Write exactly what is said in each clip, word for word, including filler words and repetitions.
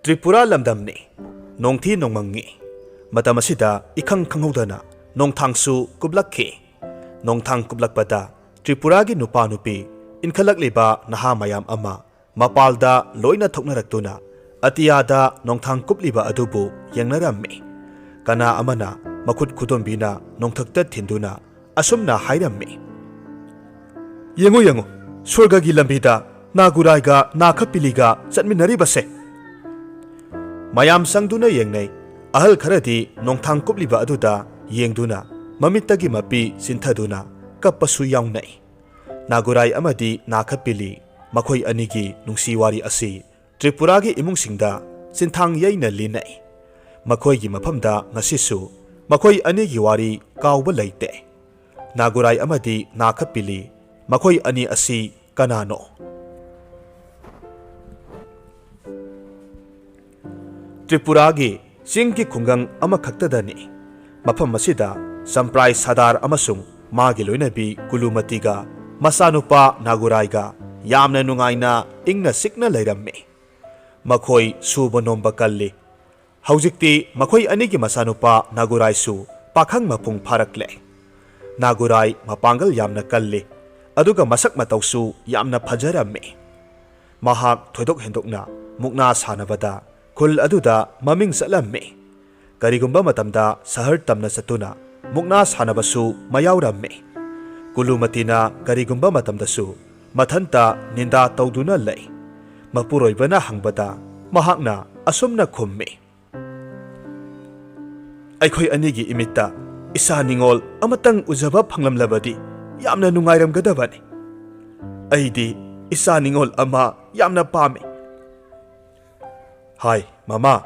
ꯇ꯭ꯔꯤꯄꯨꯔꯥ ꯂꯝꯗꯝꯅꯤ꯫ ꯅꯣꯡꯊꯤ ꯅꯣꯡꯃꯪꯉꯤ꯫ ꯃꯇꯝ ꯑꯁꯤꯗ ꯏꯈꯪ ꯈꯪꯍꯧꯗꯅ ꯅꯣꯡꯊꯥꯡꯁꯨ ꯀꯨꯞꯂꯛꯈꯤ꯫ ꯅꯣꯡꯊꯥꯡ ꯀꯨꯞꯂꯛꯄꯗ ꯇ꯭ꯔꯤꯄꯨꯔꯥꯒꯤ ꯅꯨꯄꯥ ꯅꯨꯄꯤ ꯏꯟꯈꯠꯂꯛꯂꯤꯕ ꯅꯍꯥ ꯃꯌꯥꯝ ꯑꯃ ꯃꯄꯥꯜꯗ ꯂꯣꯏꯅ ꯊꯣꯛꯅꯔꯛꯇꯨꯅ ꯑꯇꯤꯌꯥꯗ ꯅꯣꯡꯊꯥꯡ ꯀꯨꯞꯂꯤꯕ ꯑꯗꯨꯕꯨ ꯌꯦꯡꯅꯔꯝꯃꯤ꯫ ꯀꯅꯥ ꯑꯃꯅ ꯃꯈꯨꯠ ꯈꯨꯗꯣꯝꯕꯤꯅ ꯅꯣꯡꯊꯛꯇ ꯊꯤꯟꯗꯨꯅ ꯑꯁꯨꯝꯅ ꯍꯥꯏꯔꯝꯃꯤ, "ꯌꯦꯡꯉꯨ, ꯌꯦꯡꯉꯨ, ꯁ꯭ꯋꯔꯒꯒꯤ ꯂꯝꯕꯤꯗ ꯅꯥꯒꯨꯔꯥꯏꯒ ꯅꯥꯈꯄꯤꯂꯤꯒ ꯆꯠꯃꯤꯟꯅꯔꯤꯕꯁꯦ!" ꯃꯌꯥꯝ ꯆꯪꯗꯨꯅ ꯌꯦꯡꯅꯩ꯫ ꯑꯍꯜ ꯈꯔꯗꯤ ꯅꯣꯡꯊꯥꯡ ꯀꯨꯞꯂꯤꯕ ꯑꯗꯨꯗ ꯌꯦꯡꯗꯨꯅ ꯃꯃꯤꯠꯇꯒꯤ ꯃꯄꯤ ꯆꯤꯟꯊꯗꯨꯅ ꯀꯞꯄꯁꯨ ꯌꯥꯎꯅꯩ꯫ ꯅꯥꯒꯨꯔꯥꯏ ꯑꯃꯗꯤ ꯅꯥꯈꯄꯤꯂꯤ, ꯃꯈꯣꯏ ꯑꯅꯤꯒꯤ ꯅꯨꯡꯁꯤ ꯋꯥꯔꯤ ꯑꯁꯤ ꯇ꯭ꯔꯤꯄꯨꯔꯥꯒꯤ ꯏꯃꯨꯡꯁꯤꯡꯗ ꯆꯤꯟꯊꯥꯡ ꯌꯩꯅ ꯂꯤꯅꯩ꯫ ꯃꯈꯣꯏꯒꯤ ꯃꯐꯝꯗ ꯉꯁꯤꯁꯨ ꯃꯈꯣꯏ ꯑꯅꯤꯒꯤ ꯋꯥꯔꯤ ꯀꯥꯎꯕ ꯂꯩꯇꯦ꯫ ꯅꯥꯒꯨꯔꯥꯏ ꯑꯃꯗꯤ ꯅꯥꯈꯄꯤꯂꯤ, ꯃꯈꯣꯏ ꯑꯅꯤ ꯑꯁꯤ ꯀꯅꯥꯅꯣ? ꯇ꯭ꯔꯤꯄꯨꯔꯥꯒꯤ ꯆꯤꯡꯒꯤ ꯈꯨꯡꯒꯪ ꯑꯃꯈꯛꯇꯗꯅꯤ꯫ ꯃꯐꯝ ꯑꯁꯤꯗ ꯆꯝꯄ꯭ꯔꯥꯏ ꯁꯥꯗꯥꯔ ꯑꯃꯁꯨꯡ ꯃꯥꯒꯤ ꯂꯣꯏꯅꯕꯤ ꯀꯨꯂꯨꯃꯇꯤꯒ ꯃꯆꯥꯅꯨꯄꯥ ꯅꯥꯒꯨꯔꯥꯏꯒ ꯌꯥꯝꯅ ꯅꯨꯡꯉꯥꯏꯅ ꯏꯪꯅ ꯆꯤꯛꯅ ꯂꯩꯔꯝꯃꯤ꯫ ꯃꯈꯣꯏ ꯁꯨꯕ ꯅꯣꯝꯕ ꯀꯜꯂꯤ꯫ ꯍꯧꯖꯤꯛꯇꯤ ꯃꯈꯣꯏ ꯑꯅꯤꯒꯤ ꯃꯆꯥꯅꯨꯄꯥ ꯅꯥꯒꯨꯔꯥꯏꯁꯨ ꯄꯥꯈꯪ ꯃꯄꯨꯡ ꯐꯥꯔꯛꯂꯦ꯫ ꯅꯥꯒꯨꯔꯥꯏ ꯃꯄꯥꯡꯒꯜ ꯌꯥꯝꯅ ꯀꯜꯂꯤ, ꯑꯗꯨꯒ ꯃꯁꯛ ꯃꯇꯧꯁꯨ ꯌꯥꯝꯅ ꯐꯖꯔꯝꯃꯤ꯫ ꯃꯍꯥꯛ ꯊꯣꯏꯗꯣꯛ ꯍꯦꯟꯗꯣꯛꯅ ꯃꯨꯛꯅꯥ ꯁꯥꯟꯅꯕꯗ ꯈꯨꯜ ꯑꯗꯨꯗ ꯃꯃꯤꯡ ꯆꯠꯂꯝꯃꯤ꯫ ꯀꯔꯤꯒꯨꯝꯕ ꯃꯇꯝꯗ ꯁꯍꯔ ꯇꯝꯅ ꯆꯠꯇꯨꯅ ꯃꯨꯛꯅꯥ ꯁꯥꯟꯅꯕꯁꯨ ꯃꯌꯥꯎꯔꯝꯃꯤ꯫ ꯀꯨꯂꯨꯃꯇꯤꯅ ꯀꯔꯤꯒꯨꯝꯕ ꯃꯇꯝꯗꯁꯨ ꯃꯊꯟꯇ ꯅꯤꯟꯗꯥ ꯇꯧꯗꯨꯅ ꯂꯩ꯫ ꯃꯄꯨꯔꯣꯏꯕꯅ ꯍꯪꯕꯗ ꯃꯍꯥꯛꯅ ꯑꯁꯨꯝꯅ ꯈꯨꯝꯃꯤ, "ꯑꯩꯈꯣꯏ ꯑꯅꯤꯒꯤ ꯏꯃꯤꯠꯇ ꯏꯆꯥ ꯅꯤꯉꯣꯜ ꯑꯃꯇꯪ ꯎꯖꯕ ꯐꯪꯂꯝꯂꯕꯗꯤ ꯌꯥꯝꯅ ꯅꯨꯡꯉꯥꯏꯔꯝꯒꯗꯕꯅꯤ꯫ ꯑꯩꯗꯤ ꯏꯆꯥ ꯅꯤꯉꯣꯜ ꯑꯃ ꯌꯥꯝꯅ ꯄꯥꯝꯃꯤ꯫" ꯍꯥꯏ, "ꯃꯃꯥ,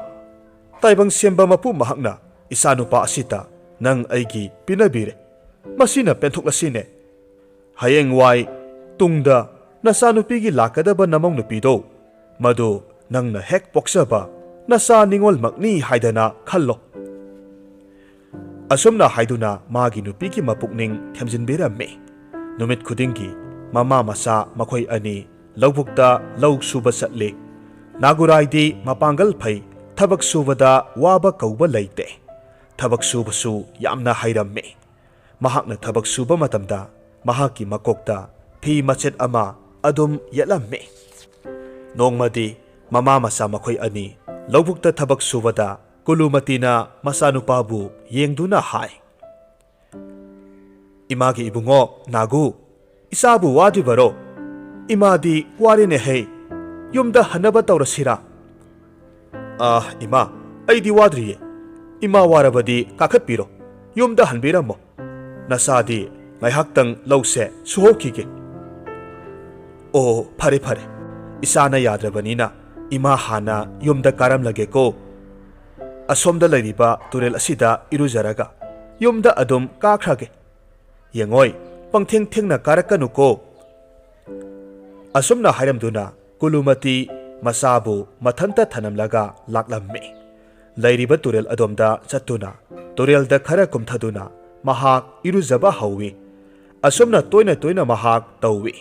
ꯇꯥꯏꯕꯪ ꯁꯦꯝꯕ ꯃꯄꯨ ꯃꯍꯥꯛꯅ ꯏꯆꯥꯅꯨꯄꯥ ꯑꯁꯤꯇ ꯅꯪ ꯑꯩꯒꯤ ꯄꯤꯅꯕꯤꯔꯦ꯫ ꯃꯁꯤꯅ ꯄꯦꯟꯊꯣꯛꯂꯁꯤꯅꯦ꯫ ꯍꯌꯦꯡꯋꯥꯏ ꯇꯨꯡꯗ ꯅꯆꯥꯅꯨꯄꯤꯒꯤ ꯂꯥꯛꯀꯗꯕ ꯅꯃꯧ ꯅꯨꯄꯤꯗꯣ, ꯃꯗꯨ ꯅꯪꯅ ꯍꯦꯛ ꯄꯣꯛꯆꯕ ꯅꯆꯥ ꯅꯤꯉꯣꯜꯃꯛꯅꯤ ꯍꯥꯏꯗꯅ ꯈꯜꯂꯣ꯫" ꯑꯁꯨꯝꯅ ꯍꯥꯏꯗꯨꯅ ꯃꯥꯒꯤ ꯅꯨꯄꯤꯒꯤ ꯃꯄꯨꯛꯅꯤꯡ ꯊꯦꯝꯖꯤꯟꯕꯤꯔꯝꯃꯤ꯫ ꯅꯨꯃꯤꯠ ꯈꯨꯗꯤꯡꯒꯤ ꯃꯃꯥ ꯃꯆꯥ ꯃꯈꯣꯏ ꯑꯅꯤ ꯂꯧꯕꯨꯛꯇ ꯂꯧ ꯁꯨꯕ ꯆꯠꯂꯤ꯫ ꯅꯥꯒꯨꯔꯥꯏꯗꯤ ꯃꯄꯥꯡꯒꯜ ꯐꯩ, ꯊꯕꯛ ꯁꯨꯕꯗ ꯋꯥꯕ ꯀꯧꯕ ꯂꯩꯇꯦ꯫ ꯊꯕꯛ ꯁꯨꯕꯁꯨ ꯌꯥꯝꯅ ꯍꯩꯔꯝꯃꯤ꯫ ꯃꯍꯥꯛꯅ ꯊꯕꯛ ꯁꯨꯕ ꯃꯇꯝꯗ ꯃꯍꯥꯛꯀꯤ ꯃꯀꯣꯛꯇ ꯐꯤ ꯃꯆꯦꯠ ꯑꯃ ꯑꯗꯨꯝ ꯌꯦꯠꯂꯝꯃꯤ꯫ ꯅꯣꯡꯃꯗꯤ ꯃꯃꯥ ꯃꯆꯥ ꯃꯈꯣꯏ ꯑꯅꯤ ꯂꯧꯕꯨꯛꯇ ꯊꯕꯛ ꯁꯨꯕꯗ ꯀꯨꯂꯨꯃꯇꯤꯅ ꯃꯆꯥꯅꯨꯄꯥꯕꯨ ꯌꯦꯡꯗꯨꯅ ꯍꯥꯏ, "ꯏꯃꯥꯒꯤ ꯏꯕꯨꯡꯉꯣ ꯅꯥꯒꯨ, ꯏꯆꯥꯕꯨ ꯋꯥꯗ꯭ꯔꯤꯕꯔꯣ? ꯏꯃꯥꯗꯤ ꯋꯥꯔꯦꯅꯦꯍꯦ꯫ ꯌꯨꯝꯗ ꯍꯟꯅꯕ ꯇꯧꯔꯁꯤꯔꯥ?" "ꯑꯥ, ꯏꯃꯥ, ꯑꯩꯗꯤ ꯋꯥꯗ꯭ꯔꯤꯌꯦ꯫ ꯏꯃꯥ ꯋꯥꯔꯕꯗꯤ ꯀꯥꯈꯠꯄꯤꯔꯣ, ꯌꯨꯝꯗ ꯍꯟꯕꯤꯔꯝꯃꯣ꯫ ꯅꯆꯥꯗꯤ ꯉꯥꯏꯍꯥꯛꯇꯪ ꯂꯧꯁꯦ ꯁꯨꯍꯧꯈꯤꯒꯦ꯫" "ꯑꯣ, ꯐꯔꯦ ꯐꯔꯦ, ꯏꯆꯥꯅ ꯌꯥꯗ꯭ꯔꯕꯅꯤꯅ ꯏꯃꯥ ꯍꯥꯟꯅ ꯌꯨꯝꯗ ꯀꯥꯔꯝꯂꯒꯦꯀꯣ꯫ ꯑꯁꯣꯝꯗ ꯂꯩꯔꯤꯕ ꯇꯨꯔꯦꯜ ꯑꯁꯤꯗ ꯏꯔꯨꯖꯔꯒ ꯌꯨꯝꯗ ꯑꯗꯨꯝ ꯀꯥꯈ꯭ꯔꯒꯦ꯫ ꯌꯦꯡꯉꯣꯏ, ꯄꯪꯊꯦꯡ ꯊꯦꯡꯅ ꯀꯥꯔꯛꯀꯅꯨꯀꯣ꯫" ꯑꯁꯨꯝꯅ ꯍꯥꯏꯔꯝꯗꯨꯅ ꯀꯨꯂꯨꯃꯇꯤ ꯃꯆꯥꯕꯨ ꯃꯊꯟꯇ ꯊꯅꯝꯂꯒ ꯂꯥꯛꯂꯝꯃꯤ꯫ ꯂꯩꯔꯤꯕ ꯇꯨꯔꯦꯜ ꯑꯗꯣꯝꯗ ꯆꯠꯇꯨꯅ ꯇꯨꯔꯦꯜꯗ ꯈꯔ ꯀꯨꯝꯊꯗꯨꯅ ꯃꯍꯥꯛ ꯏꯔꯨꯖꯕ ꯍꯧꯏ꯫ ꯑꯁꯨꯝꯅ ꯇꯣꯏꯅ ꯇꯣꯏꯅ ꯃꯍꯥꯛ ꯇꯧꯏ꯫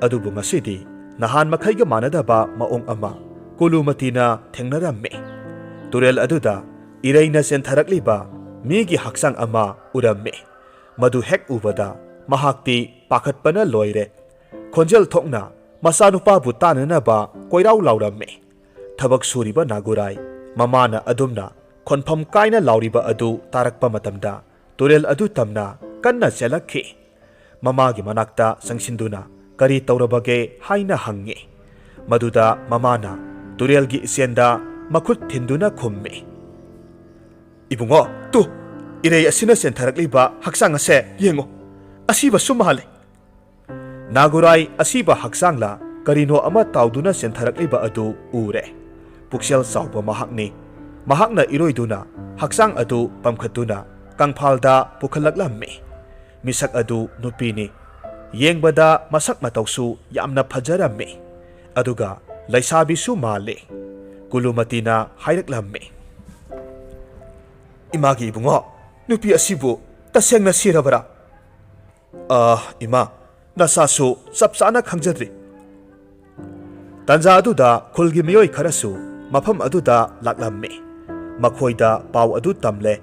ꯑꯗꯨꯕꯨ ꯉꯁꯤꯗꯤ ꯅꯍꯥꯟ ꯃꯈꯩꯒ ꯃꯥꯟꯅꯗꯕ ꯃꯑꯣꯡ ꯑꯃ ꯀꯨꯂꯨꯃꯇꯤꯅ ꯊꯦꯡꯅꯔꯝꯃꯤ꯫ ꯇꯨꯔꯦꯜ ꯑꯗꯨꯗ ꯏꯔꯩꯅ ꯆꯦꯟꯊꯔꯛꯂꯤꯕ ꯃꯤꯒꯤ ꯍꯛꯆꯥꯡ ꯑꯃ ꯎꯔꯝꯃꯤ꯫ ꯃꯗꯨ ꯍꯦꯛ ꯎꯕꯗ ꯃꯍꯥꯛꯇꯤ ꯄꯥꯈꯠꯄꯅ ꯂꯣꯏꯔꯦ꯫ ꯈꯣꯟꯖꯦꯜ ꯊꯣꯛꯅ ꯃꯆꯥꯅꯨꯄꯥꯕꯨ ꯇꯥꯅꯅꯕ ꯀꯣꯏꯔꯥꯎ ꯂꯥꯎꯔꯝꯃꯤ꯫ ꯊꯕꯛ ꯁꯨꯔꯤꯕ ꯅꯥꯒꯨꯔꯥꯏ ꯃꯃꯥꯅ ꯑꯗꯨꯝꯅ ꯈꯣꯟꯐꯝ ꯀꯥꯏꯅ ꯂꯥꯎꯔꯤꯕ ꯑꯗꯨ ꯇꯥꯔꯛꯄ ꯃꯇꯝꯗ ꯇꯨꯔꯦꯜ ꯑꯗꯨ ꯇꯝꯅ ꯀꯟꯅ ꯆꯦꯜꯂꯛꯈꯤ꯫ ꯃꯃꯥꯒꯤ ꯃꯅꯥꯛꯇ ꯆꯪꯁꯤꯟꯗꯨꯅ ꯀꯔꯤ ꯇꯧꯔꯕꯒꯦ ꯍꯥꯏꯅ ꯍꯪꯉꯤ꯫ ꯃꯗꯨꯗ ꯃꯃꯥꯅ ꯇꯨꯔꯦꯜꯒꯤ ꯏꯆꯦꯟꯗ ꯃꯈꯨꯠ ꯊꯤꯟꯗꯨꯅ ꯈꯨꯝꯃꯤ, "ꯏꯕꯨꯡꯉꯣ, ꯇꯨ, ꯏꯔꯩ ꯑꯁꯤꯅ ꯆꯦꯟꯊꯔꯛꯂꯤꯕ ꯍꯛꯆꯥꯡ ꯑꯁꯦ ꯌꯦꯡꯉꯨ, ꯑꯁꯤꯕꯁꯨ ꯃꯥꯜꯂꯤ꯫" ꯅꯥꯒꯨꯔꯥꯏ ꯑꯁꯤꯕ ꯍꯛꯆꯥꯡꯂ ꯀꯔꯤꯅꯣ ꯑꯃ ꯇꯥꯎꯗꯨꯅ ꯆꯦꯟꯊꯔꯛꯂꯤꯕ ꯑꯗꯨ ꯎꯔꯦ꯫ ꯄꯨꯛꯆꯦꯜ ꯆꯥꯎꯕ ꯃꯍꯥꯛꯅꯤ꯫ ꯃꯍꯥꯛꯅ ꯏꯔꯣꯏꯗꯨꯅ ꯍꯛꯆꯥꯡ ꯑꯗꯨ ꯄꯝꯈꯠꯇꯨꯅ ꯀꯪꯐꯥꯜꯗ ꯄꯨꯈꯠꯂꯛꯂꯝꯃꯤ꯫ ꯃꯤꯁꯛ ꯑꯗꯨ ꯅꯨꯄꯤꯅꯤ꯫ ꯌꯦꯡꯕꯗ ꯃꯁꯛ ꯃꯇꯧꯁꯨ ꯌꯥꯝꯅ ꯐꯖꯔꯝꯃꯤ꯫ ꯑꯗꯨꯒ ꯂꯩꯁꯥꯕꯤꯁꯨ ꯃꯥꯜꯂꯤ꯫ ꯀꯨꯂꯨꯃꯇꯤꯅ ꯍꯥꯏꯔꯛꯂꯝꯃꯤ, "ꯏꯃꯥꯒꯤ ꯏꯕꯨꯡꯉꯣ, ꯅꯨꯄꯤ ꯑꯁꯤꯕꯨ ꯇꯁꯦꯡꯅ ꯁꯤꯔꯕꯔꯥ?" "ꯑꯥ, ꯏꯃꯥ, ꯅꯁꯥꯁꯨ ꯆꯞ ꯆꯥꯅ ꯈꯪꯖꯗ꯭ꯔꯤ꯫" ꯇꯥꯟꯖꯥ ꯑꯗꯨꯗ ꯈꯨꯜꯒꯤ ꯃꯤꯑꯣꯏ ꯈꯔꯁꯨ ꯃꯐꯝ ꯑꯗꯨꯗ ꯂꯥꯛꯂꯝꯃꯤ꯫ ꯃꯈꯣꯏꯗ ꯄꯥꯎ ꯑꯗꯨ ꯇꯝꯂꯦ꯫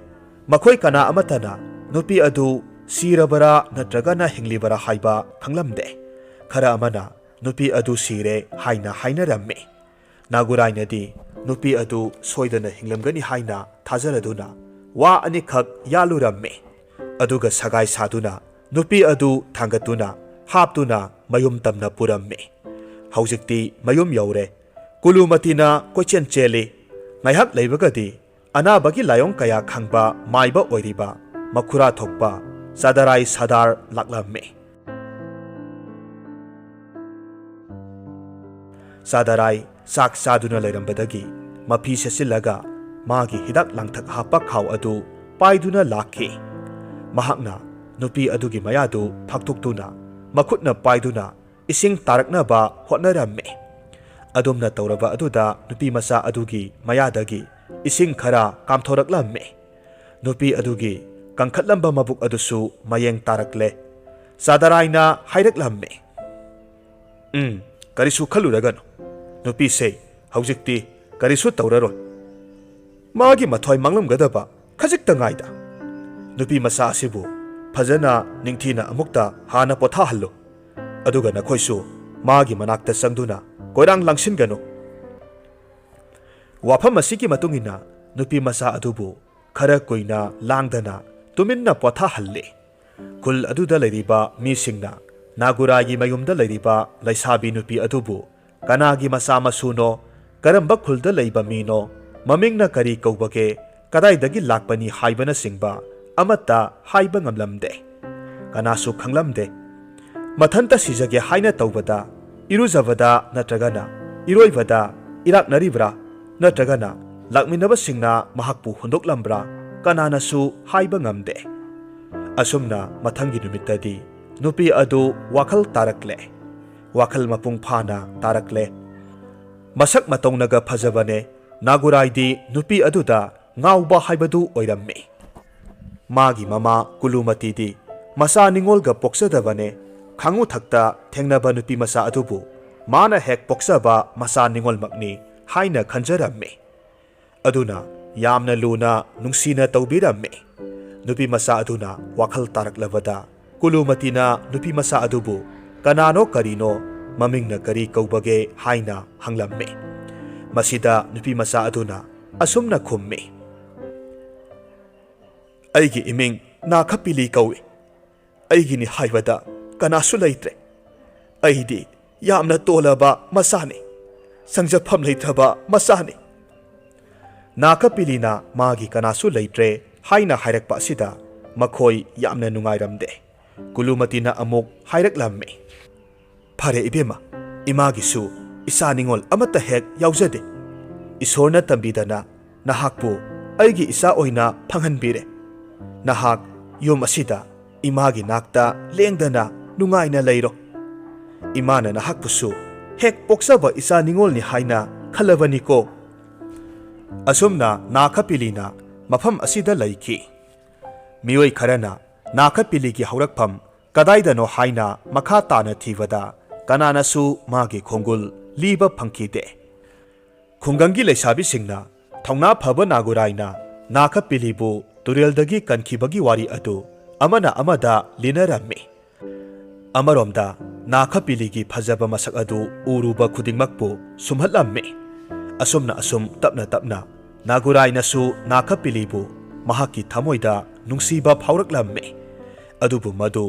ꯃꯈꯣꯏ ꯀꯅꯥ ꯑꯃꯠꯇꯅ ꯅꯨꯄꯤ ꯑꯗꯨ ꯁꯤꯔꯕꯔꯥ ꯅꯠꯇ꯭ꯔꯒꯅ ꯍꯤꯡꯂꯤꯕꯔꯥ ꯍꯥꯏꯕ ꯈꯪꯂꯝꯗꯦ꯫ ꯈꯔ ꯑꯃꯅ ꯅꯨꯄꯤ ꯑꯗꯨ ꯁꯤꯔꯦ ꯍꯥꯏꯅ ꯍꯥꯏꯅꯔꯝꯃꯤ꯫ ꯅꯥꯒꯨꯔꯥꯏꯅꯗꯤ ꯅꯨꯄꯤ ꯑꯗꯨ ꯁꯣꯏꯗꯅ ꯍꯤꯡꯂꯝꯒꯅꯤ ꯍꯥꯏꯅ ꯊꯥꯖꯔꯗꯨꯅ ꯋꯥ ꯑꯅꯤꯈꯛ ꯌꯥꯜꯂꯨꯔꯝꯃꯤ꯫ ꯑꯗꯨꯒ ꯁꯒꯥꯏ ꯁꯥꯗꯨꯅ ꯅꯨꯄꯤ ꯑꯗꯨ ꯊꯥꯡꯒꯠꯇꯨꯅ ꯍꯥꯞꯇꯨꯅ ꯃꯌꯨꯝ ꯇꯝꯅ ꯄꯨꯔꯝꯃꯤ꯫ ꯍꯧꯖꯤꯛꯇꯤ ꯃꯌꯨꯝ ꯌꯧꯔꯦ꯫ ꯀꯨꯂꯨꯃꯇꯤꯅ ꯀꯣꯏꯆꯦꯟ ꯆꯦꯜꯂꯤ꯫ ꯉꯥꯏꯍꯥꯛ ꯂꯩꯕꯒꯗꯤ ꯑꯅꯥꯕꯒꯤ ꯂꯥꯏꯑꯣꯡ ꯀꯌꯥ ꯈꯪꯕ ꯃꯥꯏꯕ ꯑꯣꯏꯔꯤꯕ ꯃꯈꯨꯔꯥ ꯊꯣꯛꯄ ꯆꯥꯗꯔꯥꯏ ꯁꯥꯗꯥꯔ ꯂꯥꯛꯂꯝꯃꯤ꯫ ꯆꯥꯗꯔꯥꯏ ꯆꯥꯛ ꯆꯥꯗꯨꯅ ꯂꯩꯔꯝꯕꯗꯒꯤ ꯃꯐꯤ ꯁꯦꯠꯆꯤꯜꯂꯒ ꯃꯥꯒꯤ ꯍꯤꯗꯥꯛ ꯂꯥꯡꯊꯛ ꯍꯥꯞꯄ ꯈꯥꯎ ꯑꯗꯨ ꯄꯥꯏꯗꯨꯅ ꯂꯥꯛꯈꯤ꯫ ꯃꯍꯥꯛꯅ ꯅꯨꯄꯤ ꯑꯗꯨꯒꯤ ꯃꯌꯥꯗꯨ ꯐꯥꯛꯇꯣꯛꯇꯨꯅ ꯃꯈꯨꯠꯅ ꯄꯥꯏꯗꯨꯅ ꯏꯁꯤꯡ ꯇꯥꯔꯛꯅꯕ ꯍꯣꯠꯅꯔꯝꯃꯤ꯫ ꯑꯗꯨꯝꯅ ꯇꯧꯔꯕ ꯑꯗꯨꯗ ꯅꯨꯄꯤ ꯃꯆꯥ ꯑꯗꯨꯒꯤ ꯃꯌꯥꯗꯒꯤ ꯏꯁꯤꯡ ꯈꯔ ꯀꯥꯝꯊꯣꯔꯛꯂꯝꯃꯤ꯫ ꯅꯨꯄꯤ ꯑꯗꯨꯒꯤ ꯀꯪꯈꯠꯂꯝꯕ ꯃꯕꯨꯛ ꯑꯗꯨꯁꯨ ꯃꯌꯦꯡ ꯇꯥꯔꯛꯂꯦ꯫ ꯆꯥꯗꯔꯥꯏꯅ ꯍꯥꯏꯔꯛꯂꯝꯃꯤ, "ꯎꯝ, ꯀꯔꯤꯁꯨ ꯈꯜꯂꯨꯔꯒꯅꯨ꯫ ꯅꯨꯄꯤꯁꯦ ꯍꯧꯖꯤꯛꯇꯤ ꯀꯔꯤꯁꯨ ꯇꯧꯔꯔꯣꯏ꯫ ꯃꯥꯒꯤ ꯃꯊ꯭ꯋꯥꯏ ꯃꯥꯡꯂꯝꯒꯗꯕ ꯈꯖꯤꯛꯇ ꯉꯥꯏꯗ꯫ ꯅꯨꯄꯤ ꯃꯆꯥ ꯑꯁꯤꯕꯨ ꯐꯖꯅ ꯅꯤꯡꯊꯤꯅ ꯑꯃꯨꯛꯇ ꯍꯥꯟꯅ ꯄꯣꯊꯥꯍꯜꯂꯨ꯫ ꯑꯗꯨꯒ ꯅꯈꯣꯏꯁꯨ ꯃꯥꯒꯤ ꯃꯅꯥꯛꯇ ꯆꯪꯗꯨꯅ ꯀꯣꯏꯔꯥꯡ ꯂꯥꯡꯁꯤꯟꯒꯅꯨ꯫" ꯋꯥꯐꯝ ꯑꯁꯤꯒꯤ ꯃꯇꯨꯡ ꯏꯟꯅ ꯅꯨꯄꯤ ꯃꯆꯥ ꯑꯗꯨꯕꯨ ꯈꯔ ꯀꯨꯏꯅ ꯂꯥꯡꯗꯅ ꯇꯨꯃꯤꯟꯅ ꯄꯣꯊꯥꯍꯜꯂꯤ꯫ ꯈꯨꯜ ꯑꯗꯨꯗ ꯂꯩꯔꯤꯕ ꯃꯤꯁꯤꯡꯅ ꯅꯥꯒꯨꯔꯥꯒꯤ ꯃꯌꯨꯝꯗ ꯂꯩꯔꯤꯕ ꯂꯩꯁꯥꯕꯤ ꯅꯨꯄꯤ ꯑꯗꯨꯕꯨ ꯀꯅꯥꯒꯤ ꯃꯆꯥ ꯃꯁꯨꯅꯣ, ꯀꯔꯝꯕ ꯈꯨꯜꯗ ꯂꯩꯕ ꯃꯤꯅꯣ, ꯃꯃꯤꯡꯅ ꯀꯔꯤ ꯀꯧꯕꯒꯦ, ꯀꯗꯥꯏꯗꯒꯤ ꯂꯥꯛꯄꯅꯤ ꯍꯥꯏꯕꯅꯆꯤꯡꯕ ꯑꯃꯠꯇ ꯍꯥꯏꯕ ꯉꯝꯂꯝꯗꯦ꯫ ꯀꯅꯥꯁꯨ ꯈꯪꯂꯝꯗꯦ꯫ ꯃꯊꯟꯇ ꯁꯤꯖꯒꯦ ꯍꯥꯏꯅ ꯇꯧꯕꯗ, ꯏꯔꯨꯖꯕꯗ ꯅꯠꯇ꯭ꯔꯒꯅ ꯏꯔꯣꯏꯕꯗ ꯏꯔꯥꯛꯅꯔꯤꯕ꯭ꯔꯥ, ꯅꯠꯇ꯭ꯔꯒꯅ ꯂꯥꯛꯃꯤꯟꯅꯕꯁꯤꯡꯅ ꯃꯍꯥꯛꯄꯨ ꯍꯨꯟꯗꯣꯛꯂꯝꯕ꯭ꯔꯥ, ꯀꯅꯥꯅꯁꯨ ꯍꯥꯏꯕ ꯉꯝꯗꯦ꯫ ꯑꯁꯨꯝꯅ ꯃꯊꯪꯒꯤ ꯅꯨꯃꯤꯠꯇꯗꯤ ꯅꯨꯄꯤ ꯑꯗꯨ ꯋꯥꯈꯜ ꯇꯥꯔꯛꯂꯦ꯫ ꯋꯥꯈꯜ ꯃꯄꯨꯡ ꯐꯥꯅ ꯇꯥꯔꯛꯂꯦ꯫ ꯃꯁꯛ ꯃꯇꯧꯅꯒ ꯐꯖꯕꯅꯦ꯫ ꯅꯥꯒꯨꯔꯥꯏꯗꯤ ꯅꯨꯄꯤ ꯑꯗꯨꯗ ꯉꯥꯎꯕ ꯍꯥꯏꯕꯗꯨ ꯑꯣꯏꯔꯝꯃꯤ꯫ ꯃꯥꯒꯤ ꯃꯃꯥ ꯀꯨꯂꯨꯃꯇꯤꯗꯤ ꯃꯆꯥ ꯅꯤꯉꯣꯜꯒ ꯄꯣꯛꯆꯗꯕꯅꯦ꯫ ꯈꯥꯡꯉꯨꯊꯛꯇ ꯊꯦꯡꯅꯕ ꯅꯨꯄꯤ ꯃꯆꯥ ꯑꯗꯨꯕꯨ ꯃꯥꯅ ꯍꯦꯛ ꯄꯣꯛꯆꯕ ꯃꯆꯥ ꯅꯤꯉꯣꯜꯃꯛꯅꯤ ꯍꯥꯏꯅ ꯈꯟꯖꯔꯝꯃꯤ꯫ ꯑꯗꯨꯅ ꯌꯥꯝꯅ ꯂꯨꯅ ꯅꯨꯡꯁꯤꯅ ꯇꯧꯕꯤꯔꯝꯃꯤ꯫ ꯅꯨꯄꯤ ꯃꯆꯥ ꯑꯗꯨꯅ ꯋꯥꯈꯜ ꯇꯥꯔꯛꯂꯕꯗ ꯀꯨꯂꯨꯃꯇꯤꯅ ꯅꯨꯄꯤ ꯃꯆꯥ ꯑꯗꯨꯕꯨ ꯀꯅꯥꯅꯣ ꯀꯔꯤꯅꯣ, ꯃꯃꯤꯡꯅ ꯀꯔꯤ ꯀꯧꯕꯒꯦ ꯍꯥꯏꯅ ꯍꯪꯂꯝꯃꯤ꯫ ꯃꯁꯤꯗ ꯅꯨꯄꯤ ꯃꯆꯥ ꯑꯗꯨꯅ ꯑꯁꯨꯝꯅ ꯈꯨꯝꯃꯤ, "ꯑꯩꯒꯤ ꯏꯃꯤꯡ ꯅꯥꯈꯄꯤꯂꯤ ꯀꯧꯏ꯫ ꯑꯩꯒꯤꯅꯤ ꯍꯥꯏꯕꯗ ꯀꯅꯥꯁꯨ ꯂꯩꯇ꯭ꯔꯦ꯫ ꯑꯩꯗꯤ ꯌꯥꯝꯅ ꯇꯣꯜꯂꯕ ꯃꯆꯥꯅꯤ꯫ ꯆꯪꯖꯐꯝ ꯂꯩꯇ꯭ꯔꯕ ꯃꯆꯥꯅꯤ꯫" ꯅꯥꯀꯄꯤꯂꯤꯅ ꯃꯥꯒꯤ ꯀꯅꯥꯁꯨ ꯂꯩꯇ꯭ꯔꯦ ꯍꯥꯏꯅ ꯍꯥꯏꯔꯛꯄ ꯑꯁꯤꯗ ꯃꯈꯣꯏ ꯌꯥꯝꯅ ꯅꯨꯡꯉꯥꯏꯔꯝꯗꯦ꯫ ꯀꯨꯂꯨꯃꯇꯤꯅ ꯑꯃꯨꯛ ꯍꯥꯏꯔꯛꯂꯝꯃꯤ, "ꯐꯔꯦ ꯏꯕꯦꯝꯃ, ꯏꯃꯥꯒꯤꯁꯨ ꯏꯆꯥ ꯅꯤꯉꯣꯜ ꯑꯃꯠꯇ ꯍꯦꯛ ꯌꯥꯎꯖꯗꯦ꯫ ꯏꯁꯣꯔꯅ ꯇꯝꯕꯤꯗꯅ ꯅꯍꯥꯛꯄꯨ ꯑꯩꯒꯤ ꯏꯆꯥ ꯑꯣꯏꯅ ꯐꯪꯍꯟꯕꯤꯔꯦ꯫ ꯅꯍꯥꯛ ꯌꯨꯝ ꯑꯁꯤꯗ ꯏꯃꯥꯒꯤ ꯅꯥꯛꯇ ꯂꯦꯡꯗꯅ ꯅꯨꯡꯉꯥꯏꯅ ꯂꯩꯔꯣ꯫ ꯏꯃꯥꯅ ꯅꯍꯥꯛꯄꯨꯁꯨ ꯍꯦꯛ ꯄꯣꯛꯆꯕ ꯏꯆꯥ ꯅꯤꯉꯣꯜꯅꯤ ꯍꯥꯏꯅ ꯈꯜꯂꯕꯅꯤꯀꯣ꯫" ꯑꯁꯨꯝꯅ ꯅꯥꯈꯄꯤꯂꯤꯅ ꯃꯐꯝ ꯑꯁꯤꯗ ꯂꯩꯈꯤ꯫ ꯃꯤꯑꯣꯏ ꯈꯔꯅ ꯅꯥꯈꯄꯤꯂꯤꯒꯤ ꯍꯧꯔꯛꯐꯝ ꯀꯗꯥꯏꯗꯅꯣ ꯍꯥꯏꯅ ꯃꯈꯥ ꯇꯥꯅ ꯊꯤꯕꯗ ꯀꯅꯥꯅꯁꯨ ꯃꯥꯒꯤ ꯈꯣꯡꯒꯨꯜ ꯂꯤꯕ ꯐꯪꯈꯤꯗꯦ꯫ ꯈꯨꯡꯒꯪꯒꯤ ꯂꯩꯁꯥꯕꯤꯁꯤꯡꯅ ꯊꯧꯅꯥ ꯐꯕ ꯅꯥꯒꯨꯔꯥꯏꯅ ꯅꯥꯈꯄꯤꯂꯤꯕꯨ ꯇꯨꯔꯦꯜꯗꯒꯤ ꯀꯟꯈꯤꯕꯒꯤ ꯋꯥꯔꯤ ꯑꯗꯨ ꯑꯃꯅ ꯑꯃꯗ ꯂꯤꯅꯔꯝꯃꯤ꯫ ꯑꯃꯔꯣꯝꯗ ꯅꯥꯈꯄꯤꯂꯤꯒꯤ ꯐꯖꯕ ꯃꯁꯛ ꯑꯗꯨ ꯎꯔꯨꯕ ꯈꯨꯗꯤꯡꯃꯛꯄꯨ ꯁꯨꯝꯍꯠꯂꯝꯃꯤ꯫ ꯑꯁꯨꯝꯅ ꯑꯁꯨꯝ ꯇꯞꯅ ꯇꯞꯅ ꯅꯥꯒꯨꯔꯥꯏꯅꯁꯨ ꯅꯥꯈꯄꯤꯂꯤꯕꯨ ꯃꯍꯥꯛꯀꯤ ꯊꯃꯣꯏꯗ ꯅꯨꯡꯁꯤꯕ ꯐꯥꯎꯔꯛꯂꯝꯃꯤ꯫ ꯑꯗꯨꯕꯨ ꯃꯗꯨ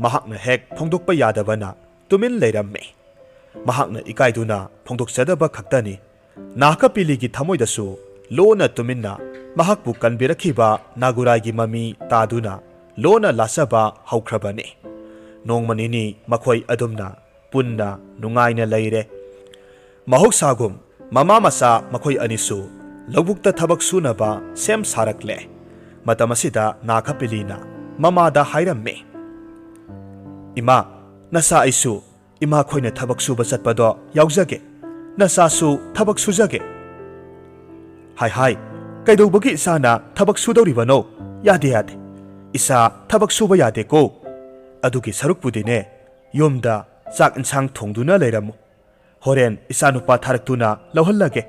ꯃꯍꯥꯛꯅ ꯍꯦꯛ ꯐꯣꯡꯗꯣꯛꯄ ꯌꯥꯗꯕꯅ ꯇꯨꯃꯤꯟ ꯂꯩꯔꯝꯃꯤ꯫ ꯃꯍꯥꯛꯅ ꯏꯀꯥꯏꯗꯨꯅ ꯐꯣꯡꯗꯣꯛꯆꯗꯕ ꯈꯛꯇꯅꯤ꯫ ꯅꯥꯀꯄꯤꯂꯤꯒꯤ ꯊꯃꯣꯏꯗꯁꯨ ꯂꯣꯟꯅ ꯇꯨꯃꯤꯟꯅ ꯃꯍꯥꯛꯄꯨ ꯀꯟꯕꯤꯔꯛꯈꯤꯕ ꯅꯥꯒꯨꯔꯥꯏꯒꯤ ꯃꯃꯤ ꯇꯥꯗꯨꯅ ꯂꯣꯟꯅ ꯂꯥꯆꯕ ꯍꯧꯈ꯭ꯔꯕꯅꯤ꯫ ꯅꯣꯡꯃ ꯅꯤꯅꯤ ꯃꯈꯣꯏ ꯑꯗꯨꯝꯅ ꯄꯨꯟꯅ ꯅꯨꯡꯉꯥꯏꯅ ꯂꯩꯔꯦ꯫ ꯃꯍꯧꯁꯥꯒꯨꯝ ꯃꯃꯥ ꯃꯆꯥ ꯃꯈꯣꯏ ꯑꯅꯤꯁꯨ ꯂꯧꯕꯨꯛꯇ ꯊꯕꯛ ꯁꯨꯅꯕ ꯁꯦꯝ ꯁꯥꯔꯛꯂꯦ꯫ ꯃꯇꯝ ꯑꯁꯤꯗ ꯅꯥꯀꯄꯤꯂꯤꯅ ꯃꯃꯥꯗ ꯍꯥꯏꯔꯝꯃꯤ, "ꯏꯃꯥ, ꯅꯆꯥ ꯑꯩꯁꯨ ꯏꯃꯥꯈꯣꯏꯅ ꯊꯕꯛ ꯁꯨꯕ ꯆꯠꯄꯗꯣ ꯌꯥꯎꯖꯒꯦ, ꯅꯆꯥꯁꯨ ꯊꯕꯛ ꯁꯨꯖꯒꯦ꯫" "ꯍꯥꯏ ꯍꯥꯏ, ꯀꯩꯗꯧꯕꯒꯤ ꯏꯆꯥꯅ ꯊꯕꯛ ꯁꯨꯗꯧꯔꯤꯕꯅꯣ? ꯌꯥꯗꯦ ꯌꯥꯗꯦ, ꯏꯆꯥ ꯊꯕꯛ ꯁꯨꯕ ꯌꯥꯗꯦꯀꯣ꯫ ꯑꯗꯨꯒꯤ ꯁꯔꯨꯛꯄꯨꯗꯤꯅꯦ, ꯌꯨꯝꯗ ꯆꯥꯛ ꯏꯟꯁꯥꯡ ꯊꯣꯡꯗꯨꯅ ꯂꯩꯔꯝꯃꯨ꯫ "ꯍꯣꯔꯦꯟ ꯏꯆꯥꯅꯨꯄꯥ ꯊꯥꯔꯛꯇꯨꯅ ꯂꯧꯍꯜꯂꯒꯦ"꯫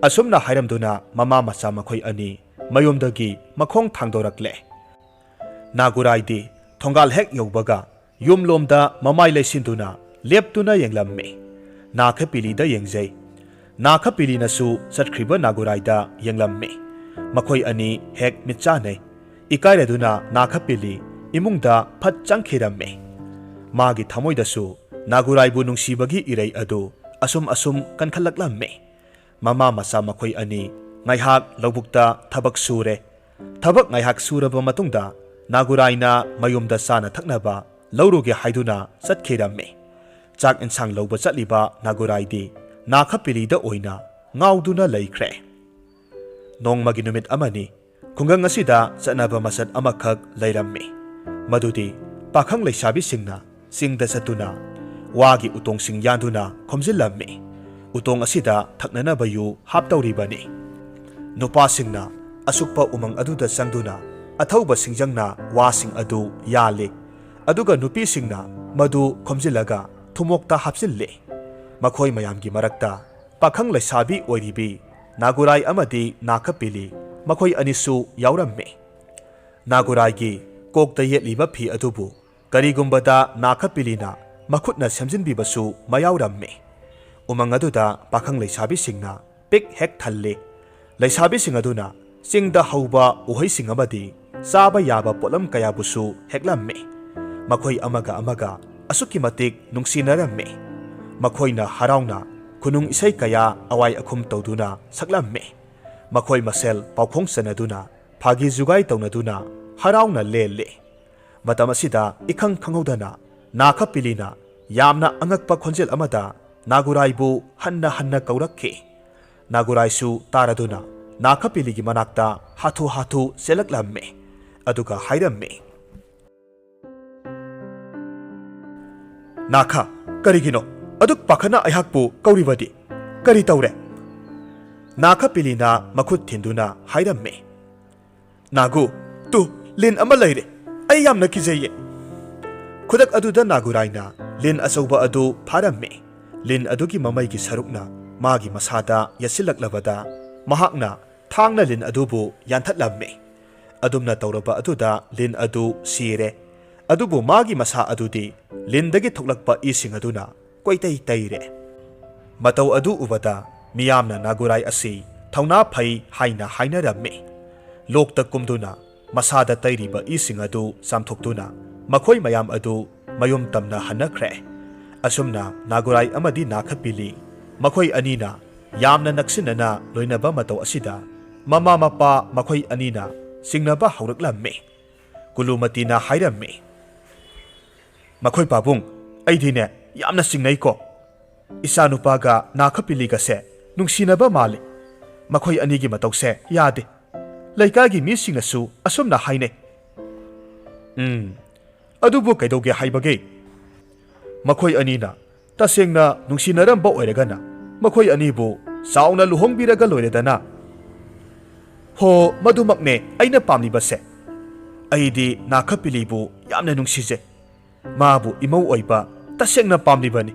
ꯑꯁꯨꯝꯅ ꯍꯥꯏꯔꯝꯗꯨꯅ ꯃꯃꯥ ꯃꯆꯥ ꯃꯈꯣꯏ ꯑꯅꯤ ꯃꯌꯨꯝꯗꯒꯤ ꯃꯈꯣꯡ ꯊꯥꯡꯗꯣꯔꯛꯂꯦ꯫ ꯅꯥꯒꯨꯔꯥꯏꯗꯤ ꯊꯣꯡꯒꯥꯜ ꯍꯦꯛ ꯌꯧꯕꯒ ꯌꯨꯝꯂꯣꯝꯗ ꯃꯃꯥꯏ ꯂꯩꯁꯤꯟꯗꯨꯅ ꯂꯦꯞꯇꯨꯅ ꯌꯦꯡꯂꯝꯃꯤ꯫ ꯅꯥꯈꯄꯤꯂꯤꯗ ꯌꯦꯡꯖꯩ꯫ ꯅꯥꯈꯄꯤꯂꯤꯅꯁꯨ ꯆꯠꯈ꯭ꯔꯤꯕ ꯅꯥꯒꯨꯔꯥꯏꯗ ꯌꯦꯡꯂꯝꯃꯤ꯫ ꯃꯈꯣꯏ ꯑꯅꯤ ꯍꯦꯛ ꯃꯤꯠꯆꯥꯟꯅꯩ꯫ ꯏꯀꯥꯏꯔꯗꯨꯅ ꯅꯥꯈꯄꯤꯂꯤ ꯏꯃꯨꯡꯗ ꯐꯠ ꯆꯪꯈꯤꯔꯝꯃꯤ꯫ ꯃꯥꯒꯤ ꯊꯃꯣꯏꯗꯁꯨ ꯅꯥꯒꯨꯔꯥꯏꯕꯨ ꯅꯨꯡꯁꯤꯕꯒꯤ ꯏꯔꯩ ꯑꯗꯨ ꯑꯁꯨꯝ ꯑꯁꯨꯝ ꯀꯟꯈꯠꯂꯛꯂꯝꯃꯤ꯫ ꯃꯃꯥ ꯃꯆꯥ ꯃꯈꯣꯏ ꯑꯅꯤ ꯉꯥꯏꯍꯥꯛ ꯂꯧꯕꯨꯛꯇ ꯊꯕꯛ ꯁꯨꯔꯦ꯫ ꯊꯕꯛ ꯉꯥꯏꯍꯥꯛ ꯁꯨꯔꯕ ꯃꯇꯨꯡꯗ ꯅꯥꯒꯨꯔꯥꯏꯅ ꯃꯌꯨꯝꯗ ꯆꯥꯅ ꯊꯛꯅꯕ ꯂꯧꯔꯨꯒꯦ ꯍꯥꯏꯗꯨꯅ ꯆꯠꯈꯤꯔꯝꯃꯤ꯫ ꯆꯥꯛ ꯏꯟꯁꯥꯡ ꯂꯧꯕ ꯆꯠꯂꯤꯕ ꯅꯥꯒꯨꯔꯥꯏꯗꯤ ꯅꯥꯈꯄꯤꯂꯤꯗ ꯑꯣꯏꯅ ꯉꯥꯎꯗꯨꯅ ꯂꯩꯈ꯭ꯔꯦ꯫ ꯅꯣꯡꯃꯒꯤ ꯅꯨꯃꯤꯠ ꯑꯃꯅꯤ꯫ ꯈꯨꯡꯒꯪ ꯑꯁꯤꯗ ꯆꯠꯅꯕ ꯃꯆꯠ ꯑꯃꯈꯛ ꯂꯩꯔꯝꯃꯤ꯫ ꯃꯗꯨꯗꯤ ꯄꯥꯈꯪ ꯂꯩꯁꯥꯕꯤꯁꯤꯡꯅ ꯆꯤꯡꯗ ꯆꯠꯇꯨꯅ ꯋꯥꯒꯤ ꯎꯇꯣꯡꯁꯤꯡ ꯌꯥꯟꯗꯨꯅ ꯈꯣꯝꯖꯤꯜꯂꯝꯃꯤ꯫ ꯎꯇꯣꯡ ꯑꯁꯤꯗ ꯊꯛꯅꯅꯕ ꯌꯨ ꯍꯥꯞꯇꯧꯔꯤꯕꯅꯤ꯫ ꯅꯨꯄꯥꯁꯤꯡꯅ ꯑꯁꯨꯛꯄ ꯎꯃꯪ ꯑꯗꯨꯗ ꯆꯪꯗꯨꯅ ꯑꯊꯧꯕ ꯁꯤꯡꯖꯪꯅ ꯋꯥꯁꯤꯡ ꯑꯗꯨ ꯌꯥꯜꯂꯤ꯫ ꯑꯗꯨꯒ ꯅꯨꯄꯤꯁꯤꯡꯅ ꯃꯗꯨ ꯈꯣꯝꯖꯤꯜꯂꯒ ꯊꯨꯝꯃꯣꯛꯇ ꯍꯥꯞꯆꯤꯜꯂꯤ꯫ ꯃꯈꯣꯏ ꯃꯌꯥꯝꯒꯤ ꯃꯔꯛꯇ ꯄꯥꯈꯪ ꯂꯩꯁꯥꯕꯤ ꯑꯣꯏꯔꯤꯕꯤ ꯅꯥꯒꯨꯔꯥꯏ ꯑꯃꯗꯤ ꯅꯥꯈꯄꯤꯂꯤ ꯃꯈꯣꯏ ꯑꯅꯤꯁꯨ ꯌꯥꯎꯔꯝꯃꯤ꯫ ꯅꯥꯒꯨꯔꯥꯏꯒꯤ ꯀꯣꯛꯇ ꯌꯦꯠꯂꯤꯕ ꯐꯤ ꯑꯗꯨꯕꯨ ꯀꯔꯤꯒꯨꯝꯕꯗ ꯅꯥꯈꯄꯤꯂꯤꯅ ꯃꯈꯨꯠꯅ ꯁꯦꯝꯖꯤꯟꯕꯤꯕꯁꯨ ꯃꯌꯥꯎꯔꯝꯃꯤ꯫ ꯎꯃꯪ ꯑꯗꯨꯗ ꯄꯥꯈꯪ ꯂꯩꯁꯥꯕꯤꯁꯤꯡꯅ ꯄꯤꯛ ꯍꯦꯛ ꯊꯜꯂꯤ꯫ ꯂꯩꯁꯥꯕꯤꯁꯤꯡ ꯑꯗꯨꯅ ꯆꯤꯡꯗ ꯍꯧꯕ ꯎꯍꯩꯁꯤꯡ ꯑꯃꯗꯤ ꯆꯥꯕ ꯌꯥꯕ ꯄꯣꯠꯂꯝ ꯀꯌꯥꯕꯨꯁꯨ ꯍꯦꯛꯂꯝꯃꯤ꯫ ꯃꯈꯣꯏ ꯑꯃꯒ ꯑꯃꯒ ꯑꯁꯨꯛꯀꯤ ꯃꯇꯤꯛ ꯅꯨꯡꯁꯤꯅꯔꯝꯃꯤ꯫ ꯃꯈꯣꯏꯅ ꯍꯔꯥꯎꯅ ꯈꯨꯅꯨꯡ ꯏꯁꯩ ꯀꯌꯥ ꯑꯋꯥꯏ ꯑꯈꯨꯝ ꯇꯧꯗꯨꯅ ꯁꯛꯂꯝꯃꯤ꯫ ꯃꯈꯣꯏ ꯃꯁꯦꯜ ꯄꯥꯎꯈꯣꯡ ꯆꯟꯅꯗꯨꯅ, ꯐꯥꯒꯤ ꯖꯨꯒꯥꯏ ꯇꯧꯅꯗꯨꯅ ꯍꯔꯥꯎꯅ ꯂꯦꯜꯂꯤ꯫ ꯃꯇꯝ ꯑꯁꯤꯗ ꯏꯈꯪ ꯈꯪꯍꯧꯗꯅ ꯅꯥꯈꯄꯤꯂꯤꯅ ꯌꯥꯝꯅ ꯑꯉꯛꯄ ꯈꯣꯟꯖꯦꯜ ꯑꯃꯗ ꯅꯥꯒꯨꯔꯥꯏꯕꯨ ꯍꯟꯅ ꯍꯟꯅ ꯀꯧꯔꯛꯈꯤ꯫ ꯅꯥꯒꯨꯔꯥꯏꯁꯨ ꯇꯥꯔꯗꯨꯅ ꯅꯥꯈꯄꯤꯂꯤꯒꯤ ꯃꯅꯥꯛꯇ ꯍꯥꯊꯨ ꯍꯥꯊꯨ ꯆꯦꯜꯂꯛꯂꯝꯃꯤ꯫ ꯑꯗꯨꯒ ꯍꯥꯏꯔꯝꯃꯤ, "ꯅꯥꯈ, ꯀꯔꯤꯒꯤꯅꯣ ꯑꯗꯨꯛ ꯄꯥꯈꯠꯅ ꯑꯩꯍꯥꯛꯄꯨ ꯀꯧꯔꯤꯕꯗꯤ? ꯀꯔꯤ ꯇꯧꯔꯦ?" ꯅꯥꯈꯄꯤꯂꯤꯅ ꯃꯈꯨꯠ ꯊꯤꯟꯗꯨꯅ ꯍꯥꯏꯔꯝꯃꯤ, "ꯅꯥꯒꯨ, ꯇꯨ, ꯂꯤꯟ ꯑꯃ ꯂꯩꯔꯦ꯫ ꯑꯩ ꯌꯥꯝꯅ ꯀꯤꯖꯩꯌꯦ"꯫ ꯈꯨꯗꯛ ꯑꯗꯨꯗ ꯅꯥꯒꯨꯔꯥꯏꯅ ꯂꯤꯟ ꯑꯆꯧꯕ ꯑꯗꯨ ꯐꯥꯔꯝꯃꯤ꯫ ꯂꯤꯟ ꯑꯗꯨꯒꯤ ꯃꯃꯩꯒꯤ ꯁꯔꯨꯛꯅ ꯃꯥꯒꯤ ꯃꯁꯥꯗ ꯌꯦꯠꯁꯤꯜꯂꯛꯂꯕꯗ, ꯃꯍꯥꯛꯅ ꯊꯥꯡꯅ ꯂꯤꯟ ꯑꯗꯨꯕꯨ ꯌꯥꯟꯊꯠꯂꯝꯃꯤ꯫ ꯑꯗꯨꯝꯅ ꯇꯧꯔꯕ ꯑꯗꯨꯗ ꯂꯤꯟ ꯑꯗꯨ ꯁꯤꯔꯦ꯫ ꯑꯗꯨꯕꯨ ꯃꯥꯒꯤ ꯃꯁꯥ ꯑꯗꯨꯗꯤ ꯂꯤꯟꯗꯒꯤ ꯊꯣꯛꯂꯛꯄ ꯏꯁꯤꯡ ꯑꯗꯨꯅ ꯀꯣꯏꯇꯩ ꯇꯩꯔꯦ꯫ ꯃꯇꯧ ꯑꯗꯨ ꯎꯕꯗ ꯃꯤꯌꯥꯝꯅ ꯅꯥꯒꯨꯔꯥꯏ ꯑꯁꯤ ꯊꯧꯅꯥ ꯐꯩ ꯍꯥꯏꯅ ꯍꯥꯏꯅꯔꯝꯃꯤ꯫ ꯂꯣꯛꯇ ꯀꯨꯝꯗꯨꯅ ꯃꯁꯥꯗ ꯇꯩꯔꯤꯕ ꯏꯁꯤꯡ ꯑꯗꯨ ꯆꯥꯝꯊꯣꯛꯇꯨꯅ ꯃꯈꯣꯏ ꯃꯌꯥꯝ ꯑꯗꯨ ꯃꯌꯨꯝ ꯇꯝꯅ ꯍꯟꯅꯈ꯭ꯔꯦ꯫ ꯑꯁꯨꯝꯅ ꯅꯥꯒꯨꯔꯥꯏ ꯑꯃꯗꯤ ꯅꯥꯈꯠꯄꯤꯂꯤ ꯃꯈꯣꯏ ꯑꯅꯤꯅ ꯌꯥꯝꯅ ꯅꯛꯁꯤꯟꯅꯅ ꯂꯣꯏꯅꯕ ꯃꯇꯧ ꯑꯁꯤꯗ ꯃꯃꯥ ꯃꯄꯥ ꯃꯈꯣꯏ ꯑꯅꯤꯅ ꯆꯤꯡꯅꯕ ꯍꯧꯔꯛꯂꯝꯃꯤ꯫ ꯀꯨꯂꯨꯃꯇꯤꯅ ꯍꯥꯏꯔꯝꯃꯤ, "ꯃꯈꯣꯏ ꯄꯥꯕꯨꯡ, ꯑꯩꯗꯤꯅꯦ ꯌꯥꯝꯅ ꯆꯤꯡꯅꯩꯀꯣ꯫ ꯏꯆꯥꯅꯨꯄꯥꯒ ꯅꯥꯈꯞꯄꯤꯂꯤꯒꯁꯦ ꯅꯨꯡꯁꯤꯅꯕ ꯃꯥꯜꯂꯤ꯫ ꯃꯈꯣꯏ ꯑꯅꯤꯒꯤ ꯃꯇꯧꯁꯦ ꯌꯥꯗꯦ꯫ ꯂꯩꯀꯥꯏꯒꯤ ꯃꯤꯁꯤꯡꯅꯁꯨ ꯑꯁꯨꯝꯅ ꯍꯥꯏꯅꯩ꯫" "ꯎꯝ, ꯑꯗꯨꯕꯨ ꯀꯩꯗꯧꯒꯦ ꯍꯥꯏꯕꯒꯦ? ꯃꯈꯣꯏ ꯑꯅꯤꯅ ꯇꯁꯦꯡꯅ ꯅꯨꯡꯁꯤꯅꯔꯝꯕ ꯑꯣꯏꯔꯒꯅ ꯃꯈꯣꯏ ꯑꯅꯤꯕꯨ ꯆꯥꯎꯅ ꯂꯨꯍꯣꯡꯕꯤꯔꯒ ꯂꯣꯏꯔꯦꯗꯅ꯫" "ꯍꯣ, ꯃꯗꯨꯃꯛꯅꯦ ꯑꯩꯅ ꯄꯥꯝꯂꯤꯕꯁꯦ꯫ ꯑꯩꯗꯤ ꯅꯥꯈꯞꯄꯤꯂꯤꯕꯨ ꯌꯥꯝꯅ ꯅꯨꯡꯁꯤꯖꯩ꯫ ꯃꯥꯕꯨ ꯏꯃꯧ ꯑꯣꯏꯕ ꯇꯁꯦꯡꯅ ꯄꯥꯝꯂꯤꯕꯅꯤ꯫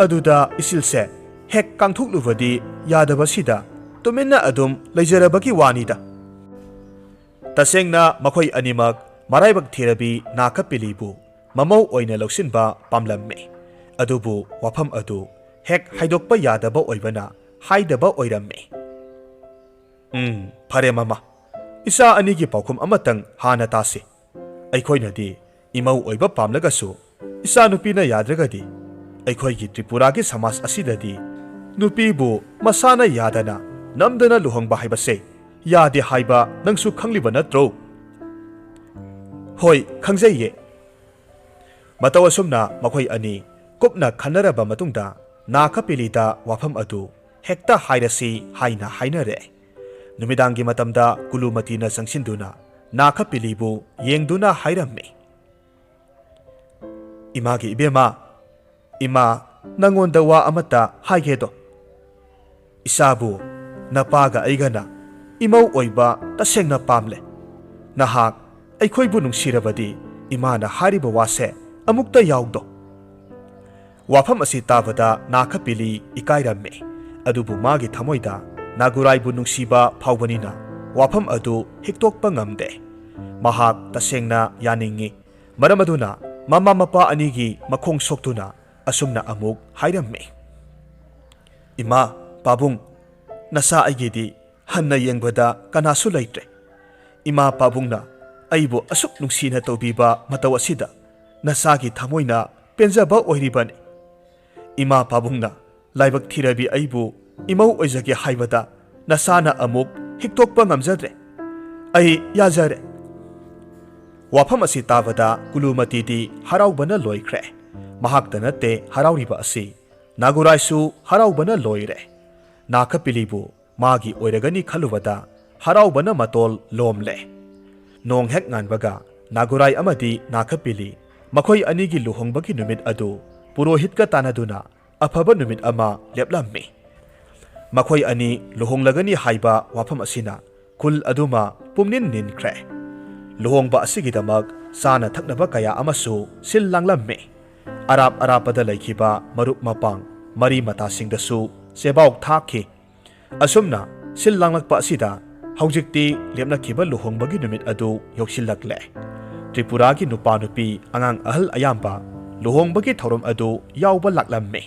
ꯑꯗꯨꯗ ꯏꯆꯤꯜꯁꯦ ꯍꯦꯛ ꯀꯥꯡꯊꯣꯛꯂꯨꯕꯗꯤ ꯌꯥꯗꯕꯁꯤꯗ ꯇꯨꯃꯤꯟꯅ ꯑꯗꯨꯝ ꯂꯩꯖꯔꯕꯒꯤ ꯋꯥꯅꯤꯗ꯫" ꯇꯁꯦꯡꯅ ꯃꯈꯣꯏ ꯑꯅꯤꯃꯛ ꯃꯔꯥꯏꯕꯛ ꯊꯤꯔꯕꯤ ꯅꯥꯈꯞꯄꯤꯂꯤꯕꯨ ꯃꯃꯧ ꯑꯣꯏꯅ ꯂꯧꯁꯤꯟꯕ ꯄꯥꯝꯂꯝꯃꯤ꯫ ꯑꯗꯨꯕꯨ ꯋꯥꯐꯝ ꯑꯗꯨ ꯍꯦꯛ ꯍꯥꯏꯗꯣꯛꯄ ꯌꯥꯗꯕ ꯑꯣꯏꯕꯅ ꯍꯥꯏꯗꯕ ꯑꯣꯏꯔꯝꯃꯤ꯫ "ꯎꯝ, ꯐꯔꯦ ꯃꯃꯥ, ꯏꯆꯥ ꯑꯅꯤꯒꯤ ꯄꯥꯎꯈꯨꯝ ꯑꯃꯇꯪ ꯍꯥꯟꯅ ꯇꯥꯁꯤ꯫ ꯑꯩꯈꯣꯏꯅꯗꯤ ꯏꯃꯧ ꯑꯣꯏꯕ ꯄꯥꯝꯂꯒꯁꯨ ꯏꯆꯥꯅꯨꯄꯤꯅ ꯌꯥꯗ꯭ꯔꯒꯗꯤ ꯑꯩꯈꯣꯏꯒꯤ ꯇ꯭ꯔꯤꯄꯨꯔꯥꯒꯤ ꯁꯃꯥꯖ ꯑꯁꯤꯗꯗꯤ ꯅꯨꯄꯤꯕꯨ ꯃꯁꯥꯅ ꯌꯥꯗꯅ ꯅꯝꯗꯅ ꯂꯨꯍꯣꯡꯕ ꯍꯥꯏꯕꯁꯦ ꯌꯥꯗꯦ ꯍꯥꯏꯕ ꯅꯪꯁꯨ ꯈꯪꯂꯤꯕ ꯅꯠꯇ꯭ꯔꯣ?" "ꯍꯣꯏ, ꯈꯪꯖꯩꯌꯦ꯫" ꯃꯇꯧ ꯑꯁꯨꯝꯅ ꯃꯈꯣꯏ ꯑꯅꯤ ꯀꯨꯞꯅ ꯈꯟꯅꯔꯕ ꯃꯇꯨꯡꯗ ꯅꯥꯈꯄꯤꯂꯤꯗ ꯋꯥꯐꯝ ꯑꯗꯨ ꯍꯦꯛꯇ ꯍꯥꯏꯔꯁꯤ ꯍꯥꯏꯅ ꯍꯥꯏꯅꯔꯦ꯫ ꯅꯨꯃꯤꯗꯥꯡꯒꯤ ꯃꯇꯝꯗ ꯀꯨꯂꯨꯃꯇꯤꯅ ꯆꯪꯁꯤꯟꯗꯨꯅ ꯅꯥꯈꯄꯤꯂꯤꯕꯨ ꯌꯦꯡꯗꯨꯅ ꯍꯥꯏꯔꯝꯃꯤ, "ꯏꯃꯥꯒꯤ ꯏꯕꯦꯝꯃ, ꯏꯃꯥ, ꯅꯪꯉꯣꯟꯗ ꯋꯥ ꯑꯃꯠꯇ ꯍꯥꯏꯒꯦꯗꯣ꯫ ꯏꯆꯥꯕꯨ ꯅꯄꯥꯒ ꯑꯩꯒꯅ ꯏꯃꯧ ꯑꯣꯏꯕ ꯇꯁꯦꯡꯅ ꯄꯥꯝꯂꯦ꯫ ꯅꯍꯥꯛ ꯑꯩꯈꯣꯏꯕꯨ ꯅꯨꯡꯁꯤꯔꯕꯗꯤ ꯏꯃꯥꯅ ꯍꯥꯏꯔꯤꯕ ꯋꯥꯁꯦ ꯑꯃꯨꯛꯇ ꯌꯥꯎꯗꯣ꯫" ꯋꯥꯐꯝ ꯑꯁꯤ ꯇꯥꯕꯗ ꯅꯥꯈꯄꯤꯂꯤ ꯏꯀꯥꯏꯔꯝꯃꯤ꯫ ꯑꯗꯨꯕꯨ ꯃꯥꯒꯤ ꯊꯃꯣꯏꯗ ꯅꯥꯒꯨꯔꯥꯏꯕꯨ ꯅꯨꯡꯁꯤꯕ ꯐꯥꯎꯕꯅꯤꯅ ꯋꯥꯐꯝ ꯑꯗꯨ ꯍꯤꯛꯇꯣꯛꯄ ꯉꯝꯗꯦ꯫ ꯃꯍꯥꯛ ꯇꯁꯦꯡꯅ ꯌꯥꯅꯤꯡꯏ꯫ ꯃꯔꯝ ꯑꯗꯨꯅ ꯃꯃꯥ ꯃꯄꯥ ꯑꯅꯤꯒꯤ ꯃꯈꯣꯡ ꯁꯣꯛꯇꯨꯅ ꯑꯁꯨꯝꯅ ꯑꯃꯨꯛ ꯍꯥꯏꯔꯝꯃꯤ, "ꯏꯃꯥ, ꯄꯥꯕꯨꯡ, ꯅꯆꯥ ꯑꯩꯒꯤꯗꯤ ꯍꯟꯅ ꯌꯦꯡꯕꯗ ꯀꯅꯥꯁꯨ ꯂꯩꯇ꯭ꯔꯦ꯫ ꯏꯃꯥ ꯄꯥꯕꯨꯡꯅ ꯑꯩꯕꯨ ꯑꯁꯨꯛ ꯅꯨꯡꯁꯤꯅ ꯇꯧꯕꯤꯕ ꯃꯇꯧ ꯑꯁꯤꯗ ꯅꯆꯥꯒꯤ ꯊꯃꯣꯏꯅ ꯄꯦꯟꯖꯕ ꯑꯣꯏꯔꯤꯕꯅꯤ꯫ ꯏꯃꯥ ꯄꯥꯕꯨꯡꯅ ꯂꯥꯏꯕꯛ ꯊꯤꯔꯕꯤ ꯑꯩꯕꯨ ꯏꯃꯧ ꯑꯣꯏꯖꯒꯦ ꯍꯥꯏꯕꯗ ꯅꯆꯥꯅ ꯑꯃꯨꯛ ꯍꯤꯛꯇꯣꯛꯄ ꯉꯝꯖꯗ꯭ꯔꯦ꯫ ꯑꯩ ꯌꯥꯖꯔꯦ"꯫ ꯋꯥꯐꯝ ꯑꯁꯤ ꯇꯥꯕꯗ ꯀꯨꯂꯨꯃꯇꯤꯗꯤ ꯍꯔꯥꯎꯕꯅ ꯂꯣꯏꯈ꯭ꯔꯦ꯫ ꯃꯍꯥꯛꯇ ꯅꯠꯇꯦ ꯍꯔꯥꯎꯔꯤꯕ ꯑꯁꯤ, ꯅꯥꯒꯨꯔꯥꯏꯁꯨ ꯍꯔꯥꯎꯕꯅ ꯂꯣꯏꯔꯦ꯫ ꯅꯥꯈꯄꯤꯂꯤꯕꯨ ꯃꯥꯒꯤ ꯑꯣꯏꯔꯒꯅꯤ ꯈꯜꯂꯨꯕꯗ ꯍꯔꯥꯎꯕꯅ ꯃꯇꯣꯜ ꯂꯣꯝꯂꯦ꯫ ꯅꯣꯡ ꯍꯦꯛ ꯉꯥꯟꯕꯒ ꯅꯥꯒꯨꯔꯥꯏ ꯑꯃꯗꯤ ꯅꯥꯈꯄꯤꯂꯤ ꯃꯈꯣꯏ ꯑꯅꯤꯒꯤ ꯂꯨꯍꯣꯡꯕꯒꯤ ꯅꯨꯃꯤꯠ ꯑꯗꯨ ꯄꯨꯔꯣꯍꯤꯠꯀ ꯇꯥꯟꯅꯗꯨꯅ ꯑꯐꯕ ꯅꯨꯃꯤꯠ ꯑꯃ ꯂꯦꯞꯂꯝꯃꯤ꯫ ꯃꯈꯣꯏ ꯑꯅꯤ ꯂꯨꯍꯣꯡꯂꯒꯅꯤ ꯍꯥꯏꯕ ꯋꯥꯐꯝ ꯑꯁꯤꯅ ꯈꯨꯜ ꯑꯗꯨꯃ ꯄꯨꯝꯅꯤꯟ ꯅꯤꯟꯈ꯭ꯔꯦ꯫ ꯂꯨꯍꯣꯡꯕ ꯑꯁꯤꯒꯤꯗꯃꯛ ꯆꯥꯅ ꯊꯛꯅꯕ ꯀꯌꯥ ꯑꯃꯁꯨ ꯁꯤꯜ ꯂꯥꯡꯂꯝꯃꯤ꯫ ꯑꯔꯥꯞ ꯑꯔꯥꯞꯄꯗ ꯂꯩꯈꯤꯕ ꯃꯔꯨꯞ ꯃꯄꯥꯡ, ꯃꯔꯤ ꯃꯇꯥꯁꯤꯡꯗꯁꯨ ꯆꯦꯕꯥꯎ ꯊꯥꯈꯤ꯫ ꯑꯁꯨꯝꯅ ꯁꯤꯜ ꯂꯥꯡꯂꯛꯄ ꯑꯁꯤꯗ ꯍꯧꯖꯤꯛꯇꯤ ꯂꯦꯞꯅꯈꯤꯕ ꯂꯨꯍꯣꯡꯕꯒꯤ ꯅꯨꯃꯤꯠ ꯑꯗꯨ ꯌꯧꯁꯤꯜꯂꯛꯂꯦ꯫ ꯇ꯭ꯔꯤꯄꯨꯔꯥꯒꯤ ꯅꯨꯄꯥ ꯅꯨꯄꯤ, ꯑꯉꯥꯡ ꯑꯍꯜ ꯑꯌꯥꯝꯕ ꯂꯨꯍꯣꯡꯕꯒꯤ ꯊꯧꯔꯝ ꯑꯗꯨ ꯌꯥꯎꯕ ꯂꯥꯛꯂꯝꯃꯤ꯫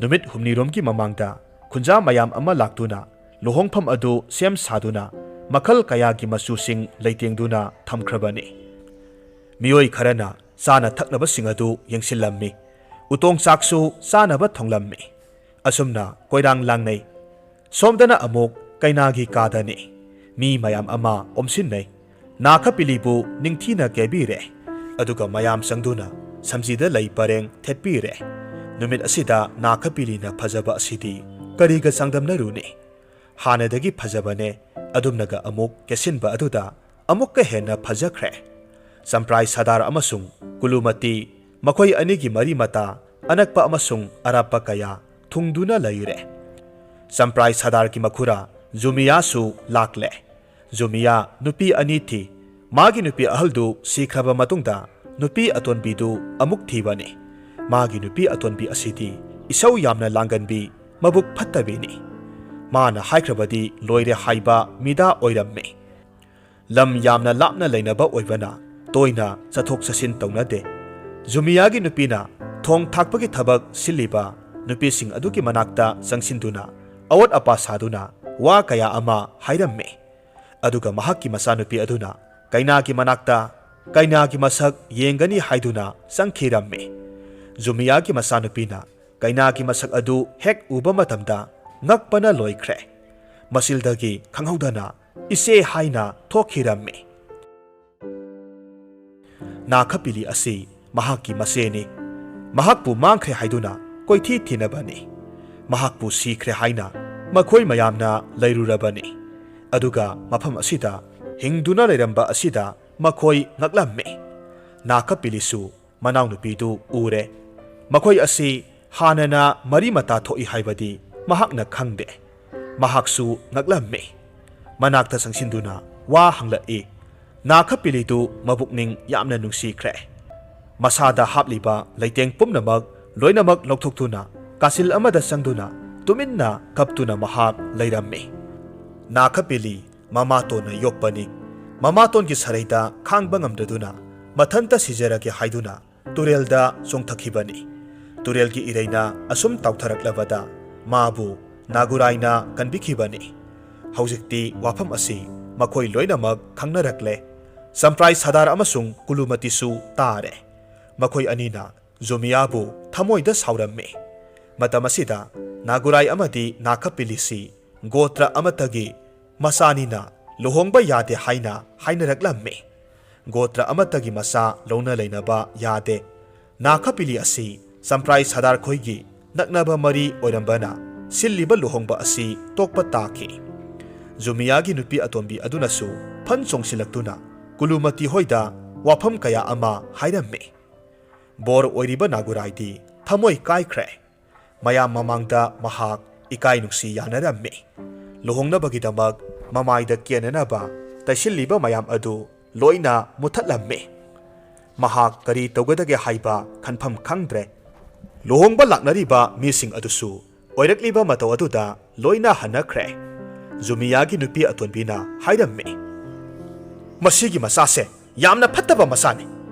ꯅꯨꯃꯤꯠ ꯍꯨꯝꯅꯤꯔꯣꯝꯒꯤ ꯃꯃꯥꯡꯗ ꯈꯨꯟꯖꯥ ꯃꯌꯥꯝ ꯑꯃ ꯂꯥꯛꯇꯨꯅ ꯂꯨꯍꯣꯡꯐꯝ ꯑꯗꯨ ꯁꯦꯝ ꯁꯥꯗꯨꯅ ꯃꯈꯜ ꯀꯌꯥꯒꯤ ꯃꯆꯨꯁꯤꯡ ꯂꯩꯇꯦꯡꯗꯨꯅ ꯊꯝꯈ꯭ꯔꯕꯅꯤ꯫ ꯃꯤꯑꯣꯏ ꯈꯔꯅ ꯆꯥꯅ ꯊꯛꯅꯕꯁꯤꯡ ꯑꯗꯨ ꯌꯦꯡꯁꯤꯜꯂꯝꯃꯤ꯫ ꯎꯇꯣꯡ ꯆꯥꯛꯁꯨ ꯆꯥꯅꯕ ꯊꯣꯡꯂꯝꯃꯤ꯫ ꯑꯁꯨꯝꯅ ꯀꯣꯏꯔꯥꯡ ꯂꯥꯡꯅꯩ꯫ ꯁꯣꯝꯗꯅ ꯑꯃꯨꯛ ꯀꯩꯅꯥꯒꯤ ꯀꯥꯗꯅꯤ꯫ ꯃꯤ ꯃꯌꯥꯝ ꯑꯃ ꯑꯣꯝꯁꯤꯟꯅꯩ꯫ ꯅꯥꯈꯄꯤꯂꯤꯕꯨ ꯅꯤꯡꯊꯤꯅ ꯀꯦꯕꯤꯔꯦ꯫ ꯑꯗꯨꯒ ꯃꯌꯥꯝ ꯆꯪꯗꯨꯅ ꯁꯝꯖꯤꯗ ꯂꯩ ꯄꯔꯦꯡ ꯊꯦꯠꯄꯤꯔꯦ꯫ ꯅꯨꯃꯤꯠ ꯑꯁꯤꯗ ꯅꯥꯈꯄꯤꯂꯤꯅ ꯐꯖꯕ ꯑꯁꯤꯗꯤ ꯀꯔꯤꯒ ꯆꯥꯡꯗꯝꯅꯔꯨꯅꯤ? ꯍꯥꯟꯅꯗꯒꯤ ꯐꯖꯕꯅꯦ꯫ ꯑꯗꯨꯝꯅꯒ ꯑꯃꯨꯛ ꯀꯦꯁꯤꯟꯕ ꯑꯗꯨꯗ ꯑꯃꯨꯛꯀ ꯍꯦꯟꯅ ꯐꯖꯈ꯭ꯔꯦ꯫ ꯆꯝꯄ꯭ꯔꯥꯏ ꯁꯥꯗꯥꯔ ꯑꯃꯁꯨꯡ ꯀꯨꯂꯨꯃꯇꯤ, ꯃꯈꯣꯏ ꯑꯅꯤꯒꯤ ꯃꯔꯤ ꯃꯇꯥ ꯑꯅꯛꯄ ꯑꯃꯁꯨꯡ ꯑꯔꯥꯞꯄ ꯀꯌꯥ ꯊꯨꯡꯗꯨꯅ ꯂꯩꯔꯦ꯫ ꯆꯝꯄ꯭ꯔꯥꯏ ꯁꯥꯗꯥꯔꯒꯤ ꯃꯈꯨꯔꯥ ꯖꯨꯃꯤꯌꯥꯁꯨ ꯂꯥꯛꯂꯦ꯫ ꯖꯨꯃꯤꯌꯥ ꯅꯨꯄꯤ ꯑꯅꯤ ꯊꯤ꯫ ꯃꯥꯒꯤ ꯅꯨꯄꯤ ꯑꯍꯜꯗꯨ ꯁꯤꯈ꯭ꯔꯕ ꯃꯇꯨꯡꯗ ꯅꯨꯄꯤ ꯑꯇꯣꯟꯕꯤꯗꯨ ꯑꯃꯨꯛ ꯊꯤꯕꯅꯤ꯫ ꯃꯥꯒꯤ ꯅꯨꯄꯤ ꯑꯇꯣꯟꯕꯤ ꯑꯁꯤꯗꯤ ꯏꯁꯧ ꯌꯥꯝꯅ ꯂꯥꯡꯒꯟꯕꯤ, ꯃꯕꯨꯛ ꯐꯠꯇꯕꯤꯅꯤ꯫ ꯃꯥꯅ ꯍꯥꯏꯈ꯭ꯔꯕꯗꯤ ꯂꯣꯏꯔꯦ ꯍꯥꯏꯕ ꯃꯤꯗꯥ ꯑꯣꯏꯔꯝꯃꯤ꯫ ꯂꯝ ꯌꯥꯝꯅ ꯂꯥꯞꯅ ꯂꯩꯅꯕ ꯑꯣꯏꯕꯅ ꯇꯣꯏꯅ ꯆꯠꯊꯣꯛ ꯆꯠꯁꯤꯟ ꯇꯧꯅꯗꯦ꯫ ꯖꯨꯃꯤꯌꯥꯒꯤ ꯅꯨꯄꯤꯅ ꯊꯣꯡ ꯊꯥꯛꯄꯒꯤ ꯊꯕꯛ ꯁꯤꯜꯂꯤꯕ ꯅꯨꯄꯤꯁꯤꯡ ꯑꯗꯨꯒꯤ ꯃꯅꯥꯛꯇ ꯆꯪꯁꯤꯟꯗꯨꯅ ꯑꯋꯥꯠ ꯑꯄꯥ ꯁꯥꯗꯨꯅ ꯋꯥ ꯀꯌꯥ ꯑꯃ ꯍꯥꯏꯔꯝꯃꯤ꯫ ꯑꯗꯨꯒ ꯃꯍꯥꯛꯀꯤ ꯃꯆꯥꯅꯨꯄꯤ ꯑꯗꯨꯅ ꯀꯩꯅꯥꯒꯤ ꯃꯅꯥꯛꯇ ꯀꯩꯅꯥꯒꯤ ꯃꯁꯛ ꯌꯦꯡꯒꯅꯤ ꯍꯥꯏꯗꯨꯅ ꯆꯪꯈꯤꯔꯝꯃꯤ꯫ ꯖꯨꯃꯤꯌꯥꯒꯤ ꯃꯆꯥꯅꯨꯄꯤꯅ ꯀꯩꯅꯥꯒꯤ ꯃꯁꯛ ꯑꯗꯨ ꯍꯦꯛ ꯎꯕ ꯃꯇꯝꯗ ꯉꯛꯄꯅ ꯂꯣꯏꯈ꯭ꯔꯦ꯫ ꯃꯆꯤꯜꯗꯒꯤ ꯈꯪꯍꯧꯗꯅ "ꯏꯆꯦ" ꯍꯥꯏꯅ ꯊꯣꯛꯈꯤꯔꯝꯃꯤ꯫ ꯅꯥꯈꯄꯤꯂꯤ ꯑꯁꯤ ꯃꯍꯥꯛꯀꯤ ꯃꯆꯦꯅꯤ꯫ ꯃꯍꯥꯛꯄꯨ ꯃꯥꯡꯈ꯭ꯔꯦ ꯍꯥꯏꯗꯨꯅ ꯀꯣꯏꯊꯤ ꯊꯤꯅꯕꯅꯤ꯫ ꯃꯍꯥꯛꯄꯨ ꯁꯤꯈ꯭ꯔꯦ ꯍꯥꯏꯅ ꯃꯈꯣꯏ ꯃꯌꯥꯝꯅ ꯂꯩꯔꯨꯔꯕꯅꯤ꯫ ꯑꯗꯨꯒ ꯃꯐꯝ ꯑꯁꯤꯗ ꯍꯤꯡꯗꯨꯅ ꯂꯩꯔꯝꯕ ꯑꯁꯤꯗ ꯃꯈꯣꯏ ꯉꯛꯂꯝꯃꯤ꯫ ꯅꯥꯈꯄꯤꯂꯤꯁꯨ ꯃꯅꯥꯎꯅꯨꯄꯤꯗꯨ ꯎꯔꯦ꯫ ꯃꯈꯣꯏ ꯑꯁꯤ ꯍꯥꯟꯅꯅ ꯃꯔꯤ ꯃꯇꯥ ꯊꯣꯛꯏ ꯍꯥꯏꯕꯗꯤ ꯃꯍꯥꯛꯅ ꯈꯪꯗꯦ꯫ ꯃꯍꯥꯛꯁꯨ ꯉꯛꯂꯝꯃꯤ꯫ ꯃꯅꯥꯛꯇ ꯆꯪꯁꯤꯟꯗꯨꯅ ꯋꯥ ꯍꯪꯂꯛꯏ꯫ ꯅꯥꯈꯄꯤꯂꯤꯗꯨ ꯃꯕꯨꯛꯅꯤꯡ ꯌꯥꯝꯅ ꯅꯨꯡꯁꯤꯈ꯭ꯔꯦ꯫ ꯃꯁꯥꯗ ꯍꯥꯞꯂꯤꯕ ꯂꯩꯇꯦꯡ ꯄꯨꯝꯅꯃꯛ ꯂꯣꯏꯅꯃꯛ ꯂꯧꯊꯣꯛꯇꯨꯅ ꯀꯥꯆꯤꯜ ꯑꯃꯗ ꯆꯪꯗꯨꯅ ꯇꯨꯃꯤꯟꯅ ꯀꯞꯇꯨꯅ ꯃꯍꯥꯛ ꯂꯩꯔꯝꯃꯤ꯫ ꯅꯥꯈꯄꯤꯂꯤ ꯃꯃꯥꯇꯣꯟꯅ ꯌꯣꯛꯄꯅꯤ꯫ ꯃꯃꯥꯇꯣꯟꯒꯤ ꯁꯔꯩꯗ ꯈꯥꯡꯕ ꯉꯝꯗꯗꯨꯅ ꯃꯊꯟꯇ ꯁꯤꯖꯔꯒꯦ ꯍꯥꯏꯗꯨꯅ ꯇꯨꯔꯦꯜꯗ ꯆꯣꯡꯊꯈꯤꯕꯅꯤ꯫ ꯇꯨꯔꯦꯜꯒꯤ ꯏꯔꯩꯅ ꯑꯁꯨꯝ ꯇꯥꯎꯊꯔꯛꯂꯕꯗ ꯃꯥꯕꯨ ꯅꯥꯒꯨꯔꯥꯏꯅ ꯀꯟꯕꯤꯈꯤꯕꯅꯤ꯫ ꯍꯧꯖꯤꯛꯇꯤ ꯋꯥꯐꯝ ꯑꯁꯤ ꯃꯈꯣꯏ ꯂꯣꯏꯅꯃꯛ ꯈꯪꯅꯔꯛꯂꯦ꯫ ꯆꯝꯄ꯭ꯔꯥꯏ ꯁꯥꯗꯥꯔ ꯑꯃꯁꯨꯡ ꯀꯨꯂꯨꯃꯇꯤꯁꯨ ꯇꯥꯔꯦ꯫ ꯃꯈꯣꯏ ꯑꯅꯤꯅ ꯖꯨꯃꯤꯌꯥꯕꯨ ꯊꯃꯣꯏꯗ ꯁꯥꯎꯔꯝꯃꯤ꯫ ꯃꯇꯝ ꯑꯁꯤꯗ ꯅꯥꯒꯨꯔꯥꯏ ꯑꯃꯗꯤ ꯅꯥꯈꯄꯤꯂꯤꯁꯤ ꯒꯣꯇ꯭ꯔ ꯑꯃꯠꯇꯒꯤ ꯃꯆꯥꯅꯤꯅ ꯂꯨꯍꯣꯡꯕ ꯌꯥꯗꯦ ꯍꯥꯏꯅ ꯍꯥꯏꯅꯔꯛꯂꯝꯃꯤ꯫ ꯒꯣꯇ꯭ꯔ ꯑꯃꯠꯇꯒꯤ ꯃꯆꯥ ꯂꯧꯅ ꯂꯩꯅꯕ ꯌꯥꯗꯦ꯫ ꯅꯥꯈꯄꯤꯂꯤ ꯑꯁꯤ ꯆꯝꯄ꯭ꯔꯥꯏ ꯁꯥꯗꯥꯔ ꯈꯣꯏꯒꯤ ꯅꯛꯅꯕ ꯃꯔꯤ ꯑꯣꯏꯔꯝꯕꯅ ꯁꯤꯜꯂꯤꯕ ꯂꯨꯍꯣꯡꯕ ꯑꯁꯤ ꯇꯣꯛꯄ ꯇꯥꯈꯤ꯫ ꯖꯨꯃꯤꯌꯥꯒꯤ ꯅꯨꯄꯤ ꯑꯇꯣꯝꯕꯤ ꯑꯗꯨꯅꯁꯨ ꯐꯟ ꯆꯣꯡꯁꯤꯜꯂꯛꯇꯨꯅ ꯀꯨꯂꯨꯃꯇꯤ ꯍꯣꯏꯗ ꯋꯥꯐꯝ ꯀꯌꯥ ꯑꯃ ꯍꯥꯏꯔꯝꯃꯤ꯫ ꯕꯣꯔ ꯑꯣꯏꯔꯤꯕ ꯅꯥꯒꯨꯔꯥꯏꯗꯤ ꯊꯃꯣꯏ ꯀꯥꯏꯈ꯭ꯔꯦ꯫ ꯃꯌꯥꯝ ꯃꯃꯥꯡꯗ ꯃꯍꯥꯛ ꯏꯀꯥꯏ ꯅꯨꯡꯁꯤ ꯌꯥꯅꯔꯝꯃꯤ꯫ ꯂꯨꯍꯣꯡꯅꯕꯒꯤꯗꯃꯛ ꯃꯃꯥꯏꯗ ꯀꯦꯅꯅꯕ ꯇꯩꯁꯤꯜꯂꯤꯕ ꯃꯌꯥꯝ ꯑꯗꯨ ꯂꯣꯏꯅ ꯃꯨꯊꯠꯂꯝꯃꯤ꯫ ꯃꯍꯥꯛ ꯀꯔꯤ ꯇꯧꯒꯗꯒꯦ ꯍꯥꯏꯕ ꯈꯟꯐꯝ ꯈꯪꯗ꯭ꯔꯦ꯫ ꯂꯨꯍꯣꯡꯕ ꯂꯥꯛꯅꯔꯤꯕ ꯃꯤꯁꯤꯡ ꯑꯗꯨꯁꯨ ꯑꯣꯏꯔꯛꯂꯤꯕ ꯃꯇꯧ ꯑꯗꯨꯗ ꯂꯣꯏꯅ ꯍꯟꯅꯈ꯭ꯔꯦ꯫ ꯖꯨꯃꯤꯌꯥꯒꯤ ꯅꯨꯄꯤ ꯑꯇꯣꯟꯕꯤꯅ ꯍꯥꯏꯔꯝꯃꯤ, "ꯃꯁꯤꯒꯤ ꯃꯆꯥꯁꯦ ꯌꯥꯝꯅ ꯐꯠꯇꯕ ꯃꯆꯥꯅꯤ,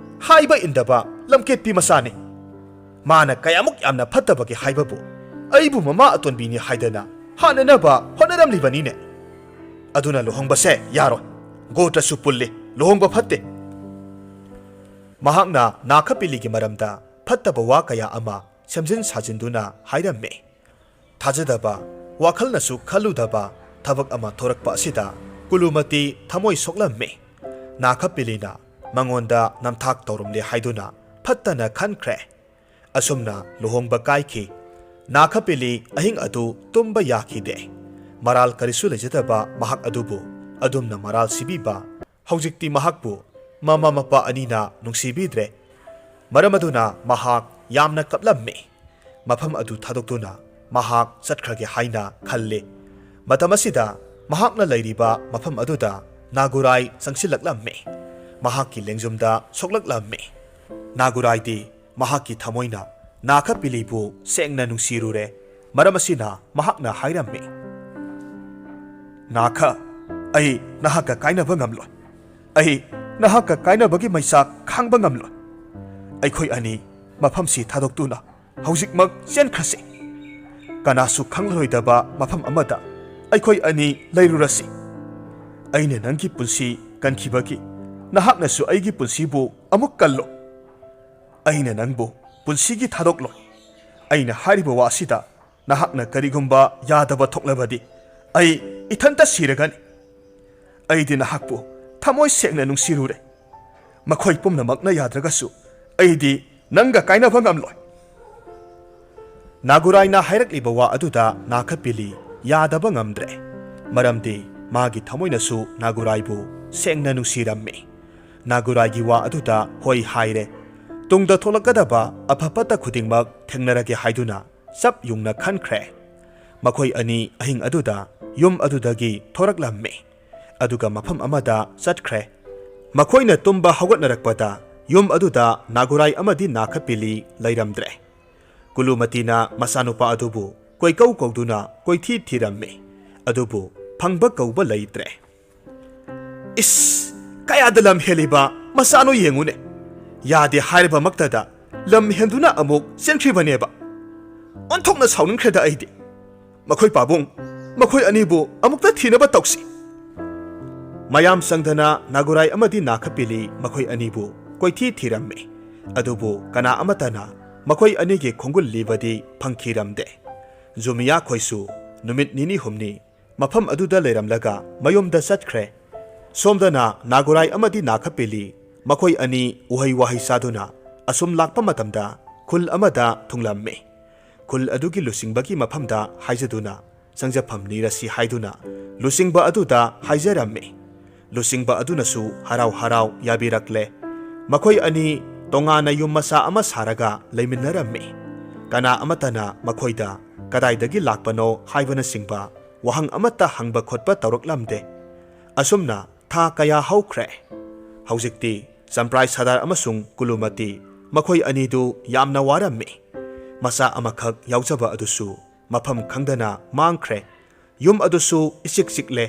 ꯍꯥꯏꯕ ꯏꯟꯗꯕ ꯂꯝꯀꯦꯠꯄꯤ ꯃꯆꯥꯅꯤ꯫ ꯃꯥꯅ ꯀꯌꯥꯃꯨꯛ ꯌꯥꯝꯅ ꯐꯠꯇꯕꯒꯦ ꯍꯥꯏꯕꯕꯨ, ꯑꯩꯕꯨ ꯃꯃꯥ ꯑꯇꯣꯟꯕꯤꯅꯤ ꯍꯥꯏꯗꯅ ꯍꯥꯠꯅꯅꯕ ꯍꯣꯠꯅꯔꯝꯂꯤꯕꯅꯤꯅꯦ꯫ ꯑꯗꯨꯅ ꯂꯨꯍꯣꯡꯕꯁꯦ ꯌꯥꯔꯣꯏ꯫ ꯒꯣꯇ꯭ꯔꯁꯨ ꯄꯨꯜꯂꯤ, ꯂꯨꯍꯣꯡꯕ ꯐꯠꯇꯦ꯫" ꯃꯍꯥꯛꯅ ꯅꯥꯈꯄꯤꯂꯤꯒꯤ ꯃꯔꯝꯗ ꯐꯠꯇꯕ ꯋꯥ ꯀꯌꯥ ꯑꯃ ꯁꯦꯝꯖꯤꯟ ꯁꯥꯖꯤꯟꯗꯨꯅ ꯍꯥꯏꯔꯝꯃꯤ꯫ ꯊꯥꯖꯗꯕ, ꯋꯥꯈꯜꯅꯁꯨ ꯈꯜꯂꯨꯗꯕ ꯊꯕꯛ ꯑꯃ ꯊꯣꯔꯛꯄ ꯑꯁꯤꯗ ꯀꯨꯂꯨꯃꯇꯤ ꯊꯃꯣꯏ ꯁꯣꯛꯂꯝꯃꯤ꯫ ꯅꯥꯈꯄꯤꯂꯤꯅ ꯃꯉꯣꯟꯗ ꯅꯝꯊꯥꯛ ꯇꯧꯔꯝꯂꯦ ꯍꯥꯏꯗꯨꯅ ꯐꯠꯇꯅ ꯈꯟꯈ꯭ꯔꯦ꯫ ꯑꯁꯨꯝꯅ ꯂꯨꯍꯣꯡꯕ ꯀꯥꯏꯈꯤ꯫ ꯅꯥꯈꯄꯤꯂꯤ ꯑꯍꯤꯡ ꯑꯗꯨ ꯇꯨꯝꯕ ꯌꯥꯈꯤꯗꯦ꯫ ꯃꯔꯥꯜ ꯀꯔꯤꯁꯨ ꯂꯩꯖꯗꯕ ꯃꯍꯥꯛ ꯑꯗꯨꯕꯨ ꯑꯗꯨꯝꯅ ꯃꯔꯥꯜ ꯁꯤꯕꯤꯕ꯫ ꯍꯧꯖꯤꯛꯇꯤ ꯃꯍꯥꯛꯄꯨ ꯃꯃꯥ ꯃꯄꯥ ꯑꯅꯤꯅ ꯅꯨꯡꯁꯤꯕꯤꯗ꯭ꯔꯦ꯫ ꯃꯔꯝ ꯑꯗꯨꯅ ꯃꯍꯥꯛ ꯌꯥꯝꯅ ꯀꯞꯂꯝꯃꯤ꯫ ꯃꯐꯝ ꯑꯗꯨ ꯊꯥꯗꯣꯛꯇꯨꯅ ꯃꯍꯥꯛ ꯆꯠꯈ꯭ꯔꯒꯦ ꯍꯥꯏꯅ ꯈꯜꯂꯤ꯫ ꯃꯇꯝ ꯑꯁꯤꯗ ꯃꯍꯥꯛꯅ ꯂꯩꯔꯤꯕ ꯃꯐꯝ ꯑꯗꯨꯗ ꯅꯥꯒꯨꯔꯥꯏ ꯆꯪꯁꯤꯜꯂꯛꯂꯝꯃꯤ꯫ ꯃꯍꯥꯛꯀꯤ ꯂꯦꯡꯖꯨꯝꯗ ꯁꯣꯛꯂꯛꯂꯝꯃꯤ꯫ ꯅꯥꯒꯨꯔꯥꯏꯗꯤ ꯃꯍꯥꯛꯀꯤ ꯊꯃꯣꯏꯅ ꯅꯥꯈꯄꯤꯂꯤꯕꯨ ꯁꯦꯡꯅ ꯅꯨꯡꯁꯤꯔꯨꯔꯦ꯫ ꯃꯔꯝ ꯑꯁꯤꯅ ꯃꯍꯥꯛꯅ ꯍꯥꯏꯔꯝꯃꯤ, "ꯅꯥꯈ, ꯑꯩ ꯅꯍꯥꯛꯀ ꯀꯥꯏꯅꯕ ꯉꯝꯂꯣꯏ꯫ ꯑꯩ ꯅꯍꯥꯛꯀ ꯀꯥꯏꯅꯕꯒꯤ ꯃꯩꯆꯥꯛ ꯈꯥꯡꯕ ꯉꯝꯂꯣꯏ꯫ ꯑꯩꯈꯣꯏ ꯑꯅꯤ ꯃꯐꯝꯁꯤ ꯊꯥꯗꯣꯛꯇꯨꯅ ꯍꯧꯖꯤꯛꯃꯛ ꯆꯦꯟꯈ꯭ꯔꯁꯤ꯫ ꯀꯅꯥꯁꯨ ꯈꯪꯂꯔꯣꯏꯗꯕ ꯃꯐꯝ ꯑꯃꯗ ꯑꯩꯈꯣꯏ ꯑꯅꯤ ꯂꯩꯔꯨꯔꯁꯤ꯫ ꯑꯩꯅ ꯅꯪꯒꯤ ꯄꯨꯟꯁꯤ ꯀꯟꯈꯤꯕꯒꯤ ꯅꯍꯥꯛꯅꯁꯨ ꯑꯩꯒꯤ ꯄꯨꯟꯁꯤꯕꯨ ꯑꯃꯨꯛ ꯀꯜꯂꯣ꯫ ꯑꯩꯅ ꯅꯪꯕꯨ ꯄꯨꯟꯁꯤꯒꯤ ꯊꯥꯗꯣꯛꯂꯣꯏ꯫" ꯑꯩꯅ ꯍꯥꯏꯔꯤꯕ ꯋꯥ ꯑꯁꯤꯗ ꯅꯍꯥꯛꯅ ꯀꯔꯤꯒꯨꯝꯕ ꯌꯥꯗꯕ ꯊꯣꯛꯂꯕꯗꯤ ꯑꯩ ꯏꯊꯟꯇ ꯁꯤꯔꯒꯅꯤ꯫ ꯑꯩꯗꯤ ꯅꯍꯥꯛꯄꯨ ꯊꯃꯣꯏ ꯁꯦꯡꯅ ꯅꯨꯡꯁꯤꯔꯨꯔꯦ꯫ ꯃꯈꯣꯏ ꯄꯨꯝꯅꯃꯛꯅ ꯌꯥꯗ꯭ꯔꯒꯁꯨ ꯑꯩꯗꯤ ꯅꯪꯒ ꯀꯥꯏꯅꯕ ꯉꯝꯂꯣꯏ꯫ ꯅꯥꯒꯨꯔꯥꯏꯅ ꯍꯥꯏꯔꯛꯂꯤꯕ ꯋꯥ ꯑꯗꯨꯗ ꯅꯥꯈꯄꯤꯂꯤ ꯌꯥꯗꯕ ꯉꯝꯗ꯭ꯔꯦ꯫ ꯃꯔꯝꯗꯤ ꯃꯥꯒꯤ ꯊꯃꯣꯏꯅꯁꯨ ꯅꯥꯒꯨꯔꯥꯏꯕꯨ ꯁꯦꯡꯅ ꯅꯨꯡꯁꯤꯔꯝꯃꯤ꯫ ꯅꯥꯒꯨꯔꯥꯏꯒꯤ ꯋꯥ ꯑꯗꯨꯗ ꯍꯣꯏ ꯍꯥꯏꯔꯦ꯫ ꯇꯨꯡꯗ ꯊꯣꯛꯂꯛꯀꯗꯕ ꯑꯐ ꯐꯠꯇ ꯈꯨꯗꯤꯡꯃꯛ ꯊꯦꯡꯅꯔꯒꯦ ꯍꯥꯏꯗꯨꯅ ꯆꯞ ꯌꯨꯡꯅ ꯈꯟꯈ꯭ꯔꯦ꯫ ꯃꯈꯣꯏ ꯑꯅꯤ ꯑꯍꯤꯡ ꯑꯗꯨꯗ ꯌꯨꯝ ꯑꯗꯨꯗꯒꯤ ꯊꯣꯔꯛꯂꯝꯃꯤ꯫ ꯑꯗꯨꯒ ꯃꯐꯝ ꯑꯃꯗ ꯆꯠꯈ꯭ꯔꯦ꯫ ꯃꯈꯣꯏꯅ ꯇꯨꯝꯕ ꯍꯧꯒꯠꯅꯔꯛꯄꯗ ꯌꯨꯝ ꯑꯗꯨꯗ ꯅꯥꯒꯨꯔꯥꯏ ꯑꯃꯗꯤ ꯅꯥꯈꯄꯤꯂꯤ ꯂꯩꯔꯝꯗ꯭ꯔꯦ꯫ ꯀꯨꯂꯨꯃꯇꯤꯅ ꯃꯆꯥꯅꯨꯄꯥ ꯑꯗꯨꯕꯨ ꯀꯣꯏꯀꯧ ꯀꯧꯗꯨꯅ ꯀꯣꯏꯊꯤ ꯊꯤꯔꯝꯃꯤ, ꯑꯗꯨꯕꯨ ꯐꯪꯕ ꯀꯧꯕ ꯂꯩꯇ꯭ꯔꯦ꯫ "ꯏꯁ, ꯀꯌꯥꯗ ꯂꯝ ꯍꯦꯜꯂꯤꯕ ꯃꯆꯥꯅꯣ ꯌꯦꯡꯉꯨꯅꯦ꯫ ꯌꯥꯗꯦ ꯍꯥꯏꯔꯕꯃꯛꯇꯗ ꯂꯝ ꯍꯦꯟꯗꯨꯅ ꯑꯃꯨꯛ ꯆꯦꯟꯈ꯭ꯔꯤꯕꯅꯦꯕ꯫ ꯑꯣꯟꯊꯣꯛꯅ ꯁꯥꯎꯅꯤꯡꯈ꯭ꯔꯦꯗ ꯑꯩꯗꯤ꯫ ꯃꯈꯣꯏ ꯄꯥꯕꯨꯡ, ꯃꯈꯣꯏ ꯑꯅꯤꯕꯨ ꯑꯃꯨꯛꯇ ꯊꯤꯅꯕ ꯇꯧꯁꯤ꯫" ꯃꯌꯥꯝ ꯆꯪꯗꯅ ꯅꯥꯒꯨꯔꯥꯏ ꯑꯃꯗꯤ ꯅꯥꯈꯄꯤꯂꯤ ꯃꯈꯣꯏ ꯑꯅꯤꯕꯨ ꯀꯣꯏꯊꯤ ꯊꯤꯔꯝꯃꯤ꯫ ꯑꯗꯨꯕꯨ ꯀꯅꯥ ꯑꯃꯠꯇꯅ ꯃꯈꯣꯏ ꯑꯅꯤꯒꯤ ꯈꯣꯡꯒꯨꯜ ꯂꯤꯕꯗꯤ ꯐꯪꯈꯤꯔꯝꯗꯦ꯫ ꯖꯨꯃꯤꯌꯥ ꯈꯣꯏꯁꯨ ꯅꯨꯃꯤꯠ ꯅꯤꯅꯤ ꯍꯨꯝꯅꯤ ꯃꯐꯝ ꯑꯗꯨꯗ ꯂꯩꯔꯝꯂꯒ ꯃꯌꯨꯝꯗ ꯆꯠꯈ꯭ꯔꯦ꯫ ꯁꯣꯝꯗꯅ ꯅꯥꯒꯨꯔꯥꯏ ꯑꯃꯗꯤ ꯅꯥꯈꯄꯤꯂꯤ ꯃꯈꯣꯏ ꯑꯅꯤ ꯎꯍꯩ ꯋꯥꯍꯩ ꯆꯥꯗꯨꯅ ꯑꯁꯨꯝ ꯂꯥꯛꯄ ꯃꯇꯝꯗ ꯈꯨꯜ ꯑꯃꯗ ꯊꯨꯡꯂꯝꯃꯤ꯫ ꯈꯨꯜ ꯑꯗꯨꯒꯤ ꯂꯨꯆꯤꯡꯕꯒꯤ ꯃꯐꯝꯗ ꯍꯥꯏꯖꯗꯨꯅ ꯆꯪꯖꯐꯝ ꯅꯤꯔꯁꯤ ꯍꯥꯏꯗꯨꯅ ꯂꯨꯆꯤꯡꯕ ꯑꯗꯨꯗ ꯍꯥꯏꯖꯔꯝꯃꯤ꯫ ꯂꯨꯆꯤꯡꯕ ꯑꯗꯨꯅꯁꯨ ꯍꯔꯥꯎ ꯍꯔꯥꯎ ꯌꯥꯕꯤꯔꯛꯂꯦ꯫ ꯃꯈꯣꯏ ꯑꯅꯤ ꯇꯣꯉꯥꯟꯅ ꯌꯨꯝ ꯃꯆꯥ ꯑꯃ ꯁꯥꯔꯒ ꯂꯩꯃꯤꯟꯅꯔꯝꯃꯤ꯫ ꯀꯅꯥ ꯑꯃꯠꯇꯅ ꯃꯈꯣꯏꯗ "ꯀꯗꯥꯏꯗꯒꯤ ꯂꯥꯛꯄꯅꯣ?" ꯍꯥꯏꯕꯅꯆꯤꯡꯕ ꯋꯥꯍꯪ ꯑꯃꯠꯇ ꯍꯪꯕ ꯈꯣꯠꯄ ꯇꯧꯔꯛꯂꯝꯗꯦ꯫ ꯑꯁꯨꯝꯅ ꯊꯥ ꯀꯌꯥ ꯍꯧꯈ꯭ꯔꯦ꯫ ꯍꯧꯖꯤꯛꯇꯤ ꯆꯝꯄ꯭ꯔꯥꯏ ꯁꯥꯗꯥꯔ ꯑꯃꯁꯨꯡ ꯀꯨꯂꯨꯃꯇꯤ ꯃꯈꯣꯏ ꯑꯅꯤꯗꯨ ꯌꯥꯝꯅ ꯋꯥꯔꯝꯃꯤ꯫ ꯃꯆꯥ ꯑꯃꯈꯛ ꯌꯥꯎꯖꯕ ꯑꯗꯨꯁꯨ ꯃꯐꯝ ꯈꯪꯗꯅ ꯃꯥꯡꯈ꯭ꯔꯦ꯫ ꯌꯨꯝ ꯑꯗꯨꯁꯨ ꯏꯆꯤꯛ ꯆꯤꯛꯂꯦ꯫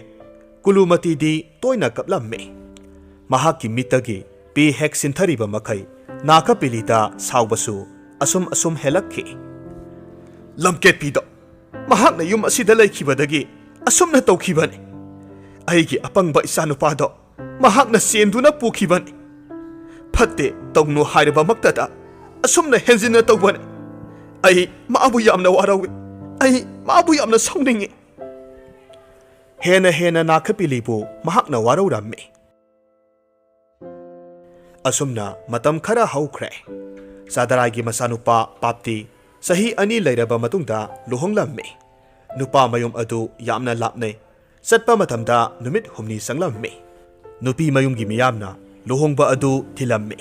ꯀꯨꯂꯨꯃꯇꯤꯗꯤ ꯇꯣꯏꯅ ꯀꯞꯂꯝꯃꯤ꯫ ꯃꯍꯥꯛꯀꯤ ꯃꯤꯠꯇꯒꯤ ꯄꯤ ꯍꯦꯛ ꯁꯤꯟꯊꯔꯤꯕ ꯃꯈꯩ ꯅꯥꯈꯄꯤꯂꯤꯗ ꯁꯥꯎꯕꯁꯨ ꯑꯁꯨꯝ ꯑꯁꯨꯝ ꯍꯦꯜꯂꯛꯈꯤ꯫ "ꯂꯝꯀꯦꯠꯄꯤꯗꯣ, ꯃꯍꯥꯛꯅ ꯌꯨꯝ ꯑꯁꯤꯗ ꯂꯩꯈꯤꯕꯗꯒꯤ ꯑꯁꯨꯝꯅ ꯇꯧꯈꯤꯕꯅꯤ꯫ ꯑꯩꯒꯤ ꯑꯄꯪꯕ ꯏꯆꯥꯅꯨꯄꯥꯗꯣ ꯃꯍꯥꯛꯅ ꯆꯦꯟꯗꯨꯅ ꯄꯨꯈꯤꯕꯅꯤ꯫ ꯐꯠꯇꯦ ꯇꯧꯅꯨ ꯍꯥꯏꯔꯕꯃꯛꯇꯗ ꯑꯁꯨꯝꯅ ꯍꯦꯟꯖꯤꯟꯅ ꯇꯧꯕꯅꯤ꯫ ꯑꯩ ꯃꯥꯕꯨ ꯌꯥꯝꯅ ꯋꯥꯔꯧꯏ꯫ ꯑꯩ ꯃꯥꯕꯨ ꯌꯥꯝꯅ ꯁꯥꯎꯅꯤꯡꯏ꯫" ꯍꯦꯟꯅ ꯍꯦꯟꯅ ꯅꯥꯈꯄꯤꯂꯤꯕꯨ ꯃꯍꯥꯛꯅ ꯋꯥꯔꯧꯔꯝꯃꯤ꯫ ꯑꯁꯨꯝꯅ ꯃꯇꯝ ꯈꯔ ꯍꯧꯈ꯭ꯔꯦ꯫ ꯆꯥꯗꯔꯥꯏꯒꯤ ꯃꯆꯥꯅꯨꯄꯥ ꯄꯥꯞꯇꯤ ꯆꯍꯤ ꯑꯅꯤ ꯂꯩꯔꯕ ꯃꯇꯨꯡꯗ ꯂꯨꯍꯣꯡꯂꯝꯃꯤ꯫ ꯅꯨꯄꯥ ꯃꯌꯨꯝ ꯑꯗꯨ ꯌꯥꯝꯅ ꯂꯥꯞꯅꯩ꯫ ꯆꯠꯄ ꯃꯇꯝꯗ ꯅꯨꯃꯤꯠ ꯍꯨꯝꯅꯤ ꯆꯪꯂꯝꯃꯤ꯫ ꯅꯨꯄꯤ ꯃꯌꯨꯝꯒꯤ ꯃꯤꯌꯥꯝꯅ ꯂꯨꯍꯣꯡꯕ ꯑꯗꯨ ꯊꯤꯜꯂꯝꯃꯤ꯫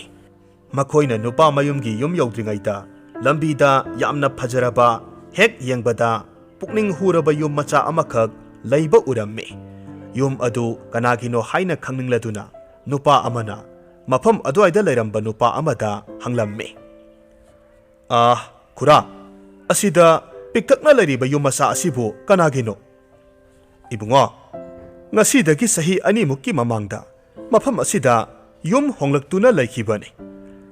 ꯃꯈꯣꯏꯅ ꯅꯨꯄꯥ ꯃꯌꯨꯝꯒꯤ ꯌꯨꯝ ꯌꯧꯗ꯭ꯔꯤꯉꯩꯗ ꯂꯝꯕꯤꯗ ꯌꯥꯝꯅ ꯐꯖꯔꯕ, ꯍꯦꯛ ꯌꯦꯡꯕꯗ ꯄꯨꯛꯅꯤꯡ ꯍꯨꯔꯕ ꯌꯨꯝ ꯃꯆꯥ ꯑꯃꯈꯛ ꯂꯩꯕ ꯎꯔꯝꯃꯤ꯫ ꯌꯨꯝ ꯑꯗꯨ ꯀꯅꯥꯒꯤꯅꯣ ꯍꯥꯏꯅ ꯈꯪꯅꯤꯡꯂꯗꯨꯅ ꯅꯨꯄꯥ ꯑꯃꯅ ꯃꯐꯝ ꯑꯗꯨꯋꯥꯏꯗ ꯂꯩꯔꯝꯕ ꯅꯨꯄꯥ ꯑꯃꯗ ꯍꯪꯂꯝꯃꯤ꯫ "ꯑꯥ, "ꯈꯨꯔꯥ, ꯑꯁꯤꯗ ꯄꯤꯛꯇꯛꯅ ꯂꯩꯔꯤꯕ ꯌꯨꯝ ꯃꯆꯥ ꯑꯁꯤꯕꯨ ꯀꯅꯥꯒꯤꯅꯣ?" "ꯏꯕꯨꯡꯉꯣ, ꯉꯁꯤꯗꯒꯤ ꯆꯍꯤ ꯑꯅꯤꯃꯨꯛꯀꯤ ꯃꯃꯥꯡꯗ ꯃꯐꯝ ꯑꯁꯤꯗ ꯌꯨꯝ ꯍꯣꯡꯂꯛꯇꯨꯅ ꯂꯩꯈꯤꯕꯅꯤ꯫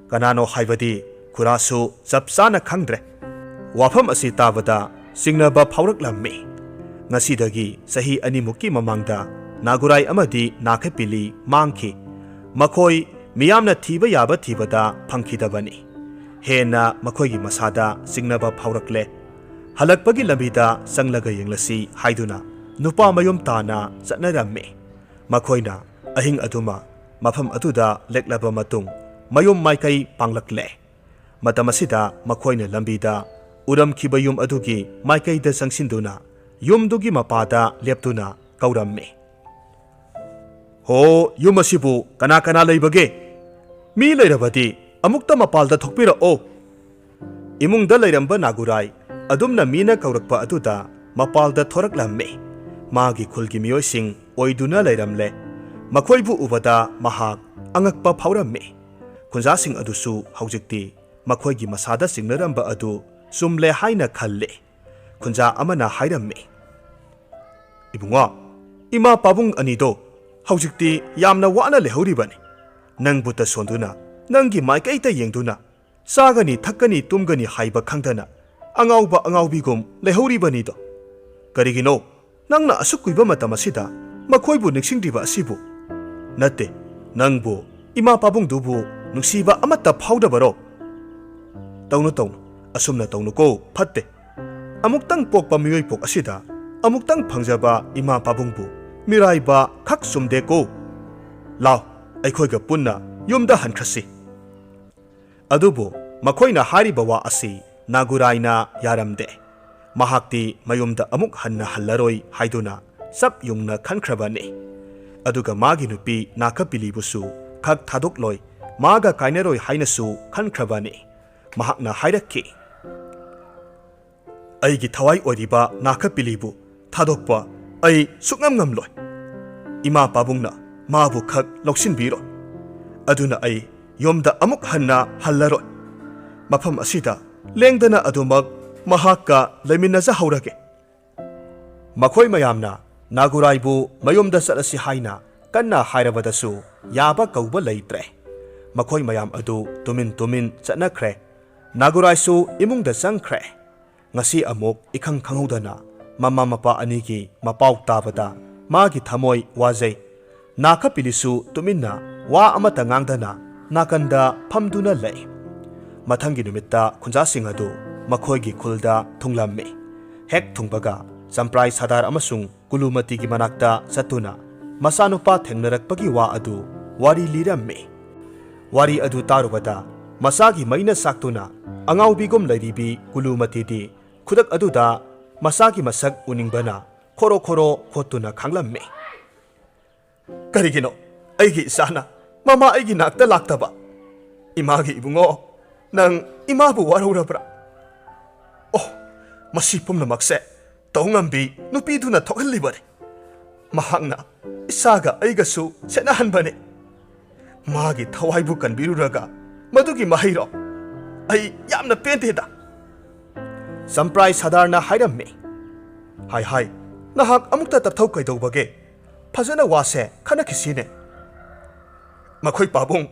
ꯀꯅꯥꯅꯣ ꯍꯥꯏꯕꯗꯤ ꯈꯨꯔꯥꯁꯨ ꯆꯞ ꯆꯥꯅ ꯈꯪꯗ꯭ꯔꯦ꯫" ꯋꯥꯐꯝ ꯑꯁꯤ ꯇꯥꯕꯗ ꯆꯤꯡꯅꯕ ꯐꯥꯎꯔꯛꯂꯝꯃꯤ꯫ ꯉꯁꯤꯗꯒꯤ ꯆꯍꯤ ꯑꯅꯤꯃꯨꯛꯀꯤ ꯃꯃꯥꯡꯗ ꯅꯥꯒꯨꯔꯥꯏ ꯑꯃꯗꯤ ꯅꯥꯈꯩꯄꯤꯂꯤ ꯃꯥꯡꯈꯤ꯫ ꯃꯈꯣꯏ ꯃꯤꯌꯥꯝꯅ ꯊꯤꯕ ꯌꯥꯕ ꯊꯤꯕꯗ ꯐꯪꯈꯤꯗꯕꯅꯤ꯫ ꯍꯦꯟꯅ ꯃꯈꯣꯏꯒꯤ ꯃꯁꯥꯗ ꯆꯤꯡꯅꯕ ꯐꯥꯎꯔꯛꯂꯦ꯫ ꯍꯜꯂꯛꯄꯒꯤ ꯂꯝꯕꯤꯗ ꯆꯪꯂꯒ ꯌꯦꯡꯂꯁꯤ ꯍꯥꯏꯗꯨꯅ ꯅꯨꯄꯥ ꯃꯌꯨꯝ ꯇꯥꯅ ꯆꯠꯅꯔꯝꯃꯤ꯫ ꯃꯈꯣꯏꯅ ꯑꯍꯤꯡ ꯑꯗꯨꯃ ꯃꯐꯝ ꯑꯗꯨꯗ ꯂꯦꯛꯂꯕ ꯃꯇꯨꯡ ꯃꯌꯨꯝ ꯃꯥꯏꯀꯩ ꯄꯥꯡꯂꯛꯂꯦ꯫ ꯃꯇꯝ ꯑꯁꯤꯗ ꯃꯈꯣꯏꯅ ꯂꯝꯕꯤꯗ ꯎꯔꯝꯈꯤꯕ ꯌꯨꯝ ꯑꯗꯨꯒꯤ ꯃꯥꯏꯀꯩꯗ ꯆꯪꯁꯤꯟꯗꯨꯅ ꯌꯨꯝꯗꯨꯒꯤ ꯃꯄꯥꯗ ꯂꯦꯞꯇꯨꯅ ꯀꯧꯔꯝꯃꯤ꯫ "ꯍꯣ, ꯌꯨꯝ ꯑꯁꯤꯕꯨ ꯀꯅꯥ ꯀꯅꯥ ꯂꯩꯕꯒꯦ? ꯃꯤ ꯂꯩꯔꯕꯗꯤ ꯑꯃꯨꯛꯇ ꯃꯄꯥꯜꯗ ꯊꯣꯛꯄꯤꯔꯛꯑꯣ꯫" ꯏꯃꯨꯡꯗ ꯂꯩꯔꯝꯕ ꯅꯥꯒꯨꯔꯥꯏ ꯑꯗꯨꯝꯅ ꯃꯤꯅ ꯀꯧꯔꯛꯄ ꯑꯗꯨꯗ ꯃꯄꯥꯜꯗ ꯊꯣꯔꯛꯂꯝꯃꯤ꯫ ꯃꯥꯒꯤ ꯈꯨꯜꯒꯤ ꯃꯤꯑꯣꯏꯁꯤꯡ ꯑꯣꯏꯗꯨꯅ ꯂꯩꯔꯝꯂꯦ꯫ ꯃꯈꯣꯏꯕꯨ ꯎꯕꯗ ꯃꯍꯥꯛ ꯑꯉꯛꯄ ꯐꯥꯎꯔꯝꯃꯤ꯫ ꯈꯨꯟꯖꯥꯁꯤꯡ ꯑꯗꯨꯁꯨ ꯍꯧꯖꯤꯛꯇꯤ ꯃꯈꯣꯏꯒꯤ ꯃꯁꯥꯗ ꯆꯤꯡꯅꯔꯝꯕ ꯑꯗꯨ ꯆꯨꯝꯂꯦ ꯍꯥꯏꯅ ꯈꯜꯂꯤ꯫ ꯈꯨꯟꯖꯥ ꯑꯃꯅ ꯍꯥꯏꯔꯝꯃꯤ, "ꯏꯕꯨꯡꯉꯣ, ꯏꯃꯥ ꯄꯥꯕꯨꯡ ꯑꯅꯤꯗꯣ ꯍꯧꯖꯤꯛꯇꯤ ꯌꯥꯝꯅ ꯋꯥꯅ ꯂꯩꯍꯧꯔꯤꯕꯅꯤ꯫ ꯅꯪꯕꯨ ꯇꯁꯣꯟꯗꯨꯅ, ꯅꯪꯒꯤ ꯃꯥꯏꯀꯩꯗ ꯌꯦꯡꯗꯨꯅ, ꯆꯥꯒꯅꯤ, ꯊꯛꯀꯅꯤ, ꯇꯨꯝꯒꯅꯤ ꯍꯥꯏꯕ ꯈꯪꯗꯅ ꯑꯉꯥꯎꯕ ꯑꯉꯥꯎꯕꯤꯒꯨꯝ ꯂꯩꯍꯧꯔꯤꯕꯅꯤꯗꯣ꯫ ꯀꯔꯤꯒꯤꯅꯣ ꯅꯪꯅ ꯑꯁꯨꯛ ꯀꯨꯏꯕ ꯃꯇꯝ ꯑꯁꯤꯗ ꯃꯈꯣꯏꯕꯨ ꯅꯤꯡꯁꯤꯡꯗ꯭ꯔꯤꯕ ꯑꯁꯤꯕꯨ? ꯅꯠꯇꯦ, ꯅꯪꯕꯨ, ꯏꯃꯥ ꯄꯥꯕꯨꯡꯗꯨꯕꯨ ꯅꯨꯡꯁꯤꯕ ꯑꯃꯠꯇ ꯐꯥꯎꯗꯕꯔꯣ? ꯇꯧꯅꯨ, ꯇꯧꯅꯨ, ꯑꯁꯨꯝꯅ ꯇꯧꯅꯨꯀꯣ, ꯐꯠꯇꯦ꯫ ꯑꯃꯨꯛꯇꯪ ꯄꯣꯛꯄ ꯃꯤꯑꯣꯏ ꯄꯣꯛ ꯑꯁꯤꯗ ꯑꯃꯨꯛꯇꯪ ꯐꯪꯖꯕ ꯏꯃꯥ ꯄꯥꯕꯨꯡꯕꯨ ꯃꯤꯔꯥꯏꯕ ꯈꯛ ꯆꯨꯝꯗꯦꯀꯣ꯫ ꯂꯥꯎ, ꯑꯩꯈꯣꯏꯒ ꯄꯨꯟꯅ ꯌꯨꯝꯗ ꯍꯟꯈ꯭ꯔꯁꯤ꯫" ꯑꯗꯨꯕꯨ ꯃꯈꯣꯏꯅ ꯍꯥꯏꯔꯤꯕ ꯋꯥ ꯑꯁꯤ ꯅꯥꯒꯨꯔꯥꯏꯅ ꯌꯥꯔꯝꯗꯦ꯫ ꯃꯍꯥꯛꯇꯤ ꯃꯌꯨꯝꯗ ꯑꯃꯨꯛ ꯍꯟꯅ ꯍꯜꯂꯔꯣꯏ ꯍꯥꯏꯗꯨꯅ ꯆꯞ ꯌꯨꯡꯅ ꯈꯟꯈ꯭ꯔꯕꯅꯤ꯫ ꯑꯗꯨꯒ ꯃꯥꯒꯤ ꯅꯨꯄꯤ ꯅꯥꯀꯄꯤꯂꯤꯕꯨꯁꯨ ꯈꯛ ꯊꯥꯗꯣꯛꯂꯣꯏ, ꯃꯥꯒ ꯀꯥꯏꯅꯔꯣꯏ ꯍꯥꯏꯅꯁꯨ ꯈꯟꯈ꯭ꯔꯕꯅꯤ꯫ ꯃꯍꯥꯛꯅ ꯍꯥꯏꯔꯛꯈꯤ, "ꯑꯩꯒꯤ ꯊꯋꯥꯏ ꯑꯣꯏꯔꯤꯕ ꯅꯥꯀꯄꯤꯂꯤꯕꯨ ꯊꯥꯗꯣꯛꯄ ꯑꯩ ꯁꯨꯛꯉꯝ ꯉꯝꯂꯣꯏ꯫ ꯏꯃꯥ ꯄꯥꯕꯨꯡꯅ ꯃꯥꯕꯨ ꯈꯛ ꯂꯧꯁꯤꯟꯕꯤꯔꯣꯏ꯫ ꯑꯗꯨꯅ ꯑꯩ ꯌꯨꯝꯗ ꯑꯃꯨꯛ ꯍꯟꯅ ꯍꯜꯂꯔꯣꯏ꯫ ꯃꯐꯝ ꯑꯁꯤꯗ ꯂꯦꯡꯗꯅ ꯑꯗꯨꯃꯛ ꯃꯍꯥꯛꯀ ꯂꯩꯃꯤꯟꯅꯖꯍꯧꯔꯒꯦ꯫ ꯃꯈꯣꯏ ꯃꯌꯥꯝꯅ ꯅꯥꯒꯨꯔꯥꯏꯕꯨ ꯃꯌꯨꯝꯗ ꯆꯠꯂꯁꯤ ꯍꯥꯏꯅ ꯀꯟꯅ ꯍꯥꯏꯔꯕꯗꯁꯨ ꯌꯥꯕ ꯀꯧꯕ ꯂꯩꯇ꯭ꯔꯦ꯫ ꯃꯈꯣꯏ ꯃꯌꯥꯝ ꯑꯗꯨ ꯇꯨꯃꯤꯟ ꯇꯨꯃꯤꯟ ꯆꯠꯅꯈ꯭ꯔꯦ꯫ ꯅꯥꯒꯨꯔꯥꯏꯁꯨ ꯏꯃꯨꯡꯗ ꯆꯪꯈ꯭ꯔꯦ꯫ ꯉꯁꯤ ꯑꯃꯨꯛ ꯏꯈꯪ ꯈꯪꯍꯧꯗꯅ ꯃꯃꯥ ꯃꯄꯥ ꯑꯅꯤꯒꯤ ꯃꯄꯥꯎ ꯇꯥꯕꯗ ꯃꯥꯒꯤ ꯊꯃꯣꯏ ꯋꯥꯖꯩ꯫ ꯅꯥꯈꯄꯤꯂꯤꯁꯨ ꯇꯨꯃꯤꯟꯅ ꯋꯥ ꯑꯃꯠꯇ ꯉꯥꯡꯗꯅ ꯅꯥꯀꯟꯗ ꯐꯝꯗꯨꯅ ꯂꯩ꯫ ꯃꯊꯪꯒꯤ ꯅꯨꯃꯤꯠꯇ ꯈꯨꯟꯖꯥꯁꯤꯡ ꯑꯗꯨ ꯃꯈꯣꯏꯒꯤ ꯈꯨꯜꯗ ꯊꯨꯡꯂꯝꯃꯤ꯫ ꯍꯦꯛ ꯊꯨꯡꯕꯒ ꯆꯝꯄ꯭ꯔꯥꯏ ꯁꯥꯗꯥꯔ ꯑꯃꯁꯨꯡ ꯀꯨꯂꯨꯃꯇꯤꯒꯤ ꯃꯅꯥꯛꯇ ꯆꯠꯇꯨꯅ ꯃꯆꯥꯅꯨꯄꯥ ꯊꯦꯡꯅꯔꯛꯄꯒꯤ ꯋꯥ ꯑꯗꯨ ꯋꯥꯔꯤ ꯂꯤꯔꯝꯃꯤ꯫ ꯋꯥꯔꯤ ꯑꯗꯨ ꯇꯥꯔꯨꯕꯗ ꯃꯆꯥꯒꯤ ꯃꯩꯅ ꯆꯥꯛꯇꯨꯅ ꯑꯉꯥꯎꯕꯤꯒꯨꯝ ꯂꯩꯔꯤꯕꯤ ꯀꯨꯂꯨꯃꯇꯤꯗꯤ ꯈꯨꯗꯛ ꯑꯗꯨꯗ ꯃꯆꯥꯒꯤ ꯃꯁꯛ ꯎꯅꯤꯡꯕꯅ ꯈꯣꯔꯣ ꯈꯣꯔꯣ ꯈꯣꯠꯇꯨꯅ ꯈꯥꯡꯂꯝꯃꯤ꯫ "ꯀꯔꯤꯒꯤꯅꯣ ꯑꯩꯒꯤ ꯏꯆꯥꯅ ꯃꯃꯥ ꯑꯩꯒꯤ ꯅꯥꯛꯇ ꯂꯥꯛꯇꯕ? ꯏꯃꯥꯒꯤ ꯏꯕꯨꯡꯉꯣ, ꯅꯪ ꯏꯃꯥꯕꯨ ꯋꯥꯔꯧꯔꯕ꯭ꯔꯥ? ꯑꯣ, ꯃꯁꯤ ꯄꯨꯝꯅꯃꯛꯁꯦ ꯇꯧꯉꯝꯕꯤ ꯅꯨꯄꯤꯗꯨꯅ ꯊꯣꯛꯍꯜꯂꯤꯕꯅꯤ꯫ ꯃꯍꯥꯛꯅ ꯏꯆꯥꯒ ꯑꯩꯒꯁꯨ ꯁꯦꯠꯅꯍꯟꯕꯅꯤ꯫ ꯃꯥꯒꯤ ꯊꯋꯥꯏꯕꯨ ꯀꯟꯕꯤꯔꯨꯔꯒ ꯃꯗꯨꯒꯤ ꯃꯍꯩꯔꯣ? ꯑꯩ ꯌꯥꯝꯅ ꯄꯦꯟꯗꯦꯗ꯫" ꯆꯝꯄ꯭ꯔꯥꯏ ꯁꯥꯗꯥꯔꯅ ꯍꯥꯏꯔꯝꯃꯤ꯫ "ꯍꯥꯏ ꯍꯥꯏ, ꯅꯍꯥꯛ ꯑꯃꯨꯛꯇ ꯇꯞꯊꯧ ꯀꯩꯗꯧꯕꯒꯦ? ꯐꯖꯅ ꯋꯥꯁꯦ ꯈꯟꯅꯈꯤꯁꯤꯅꯦ꯫" "ꯃꯈꯣꯏ ꯄꯥꯕꯨꯡ,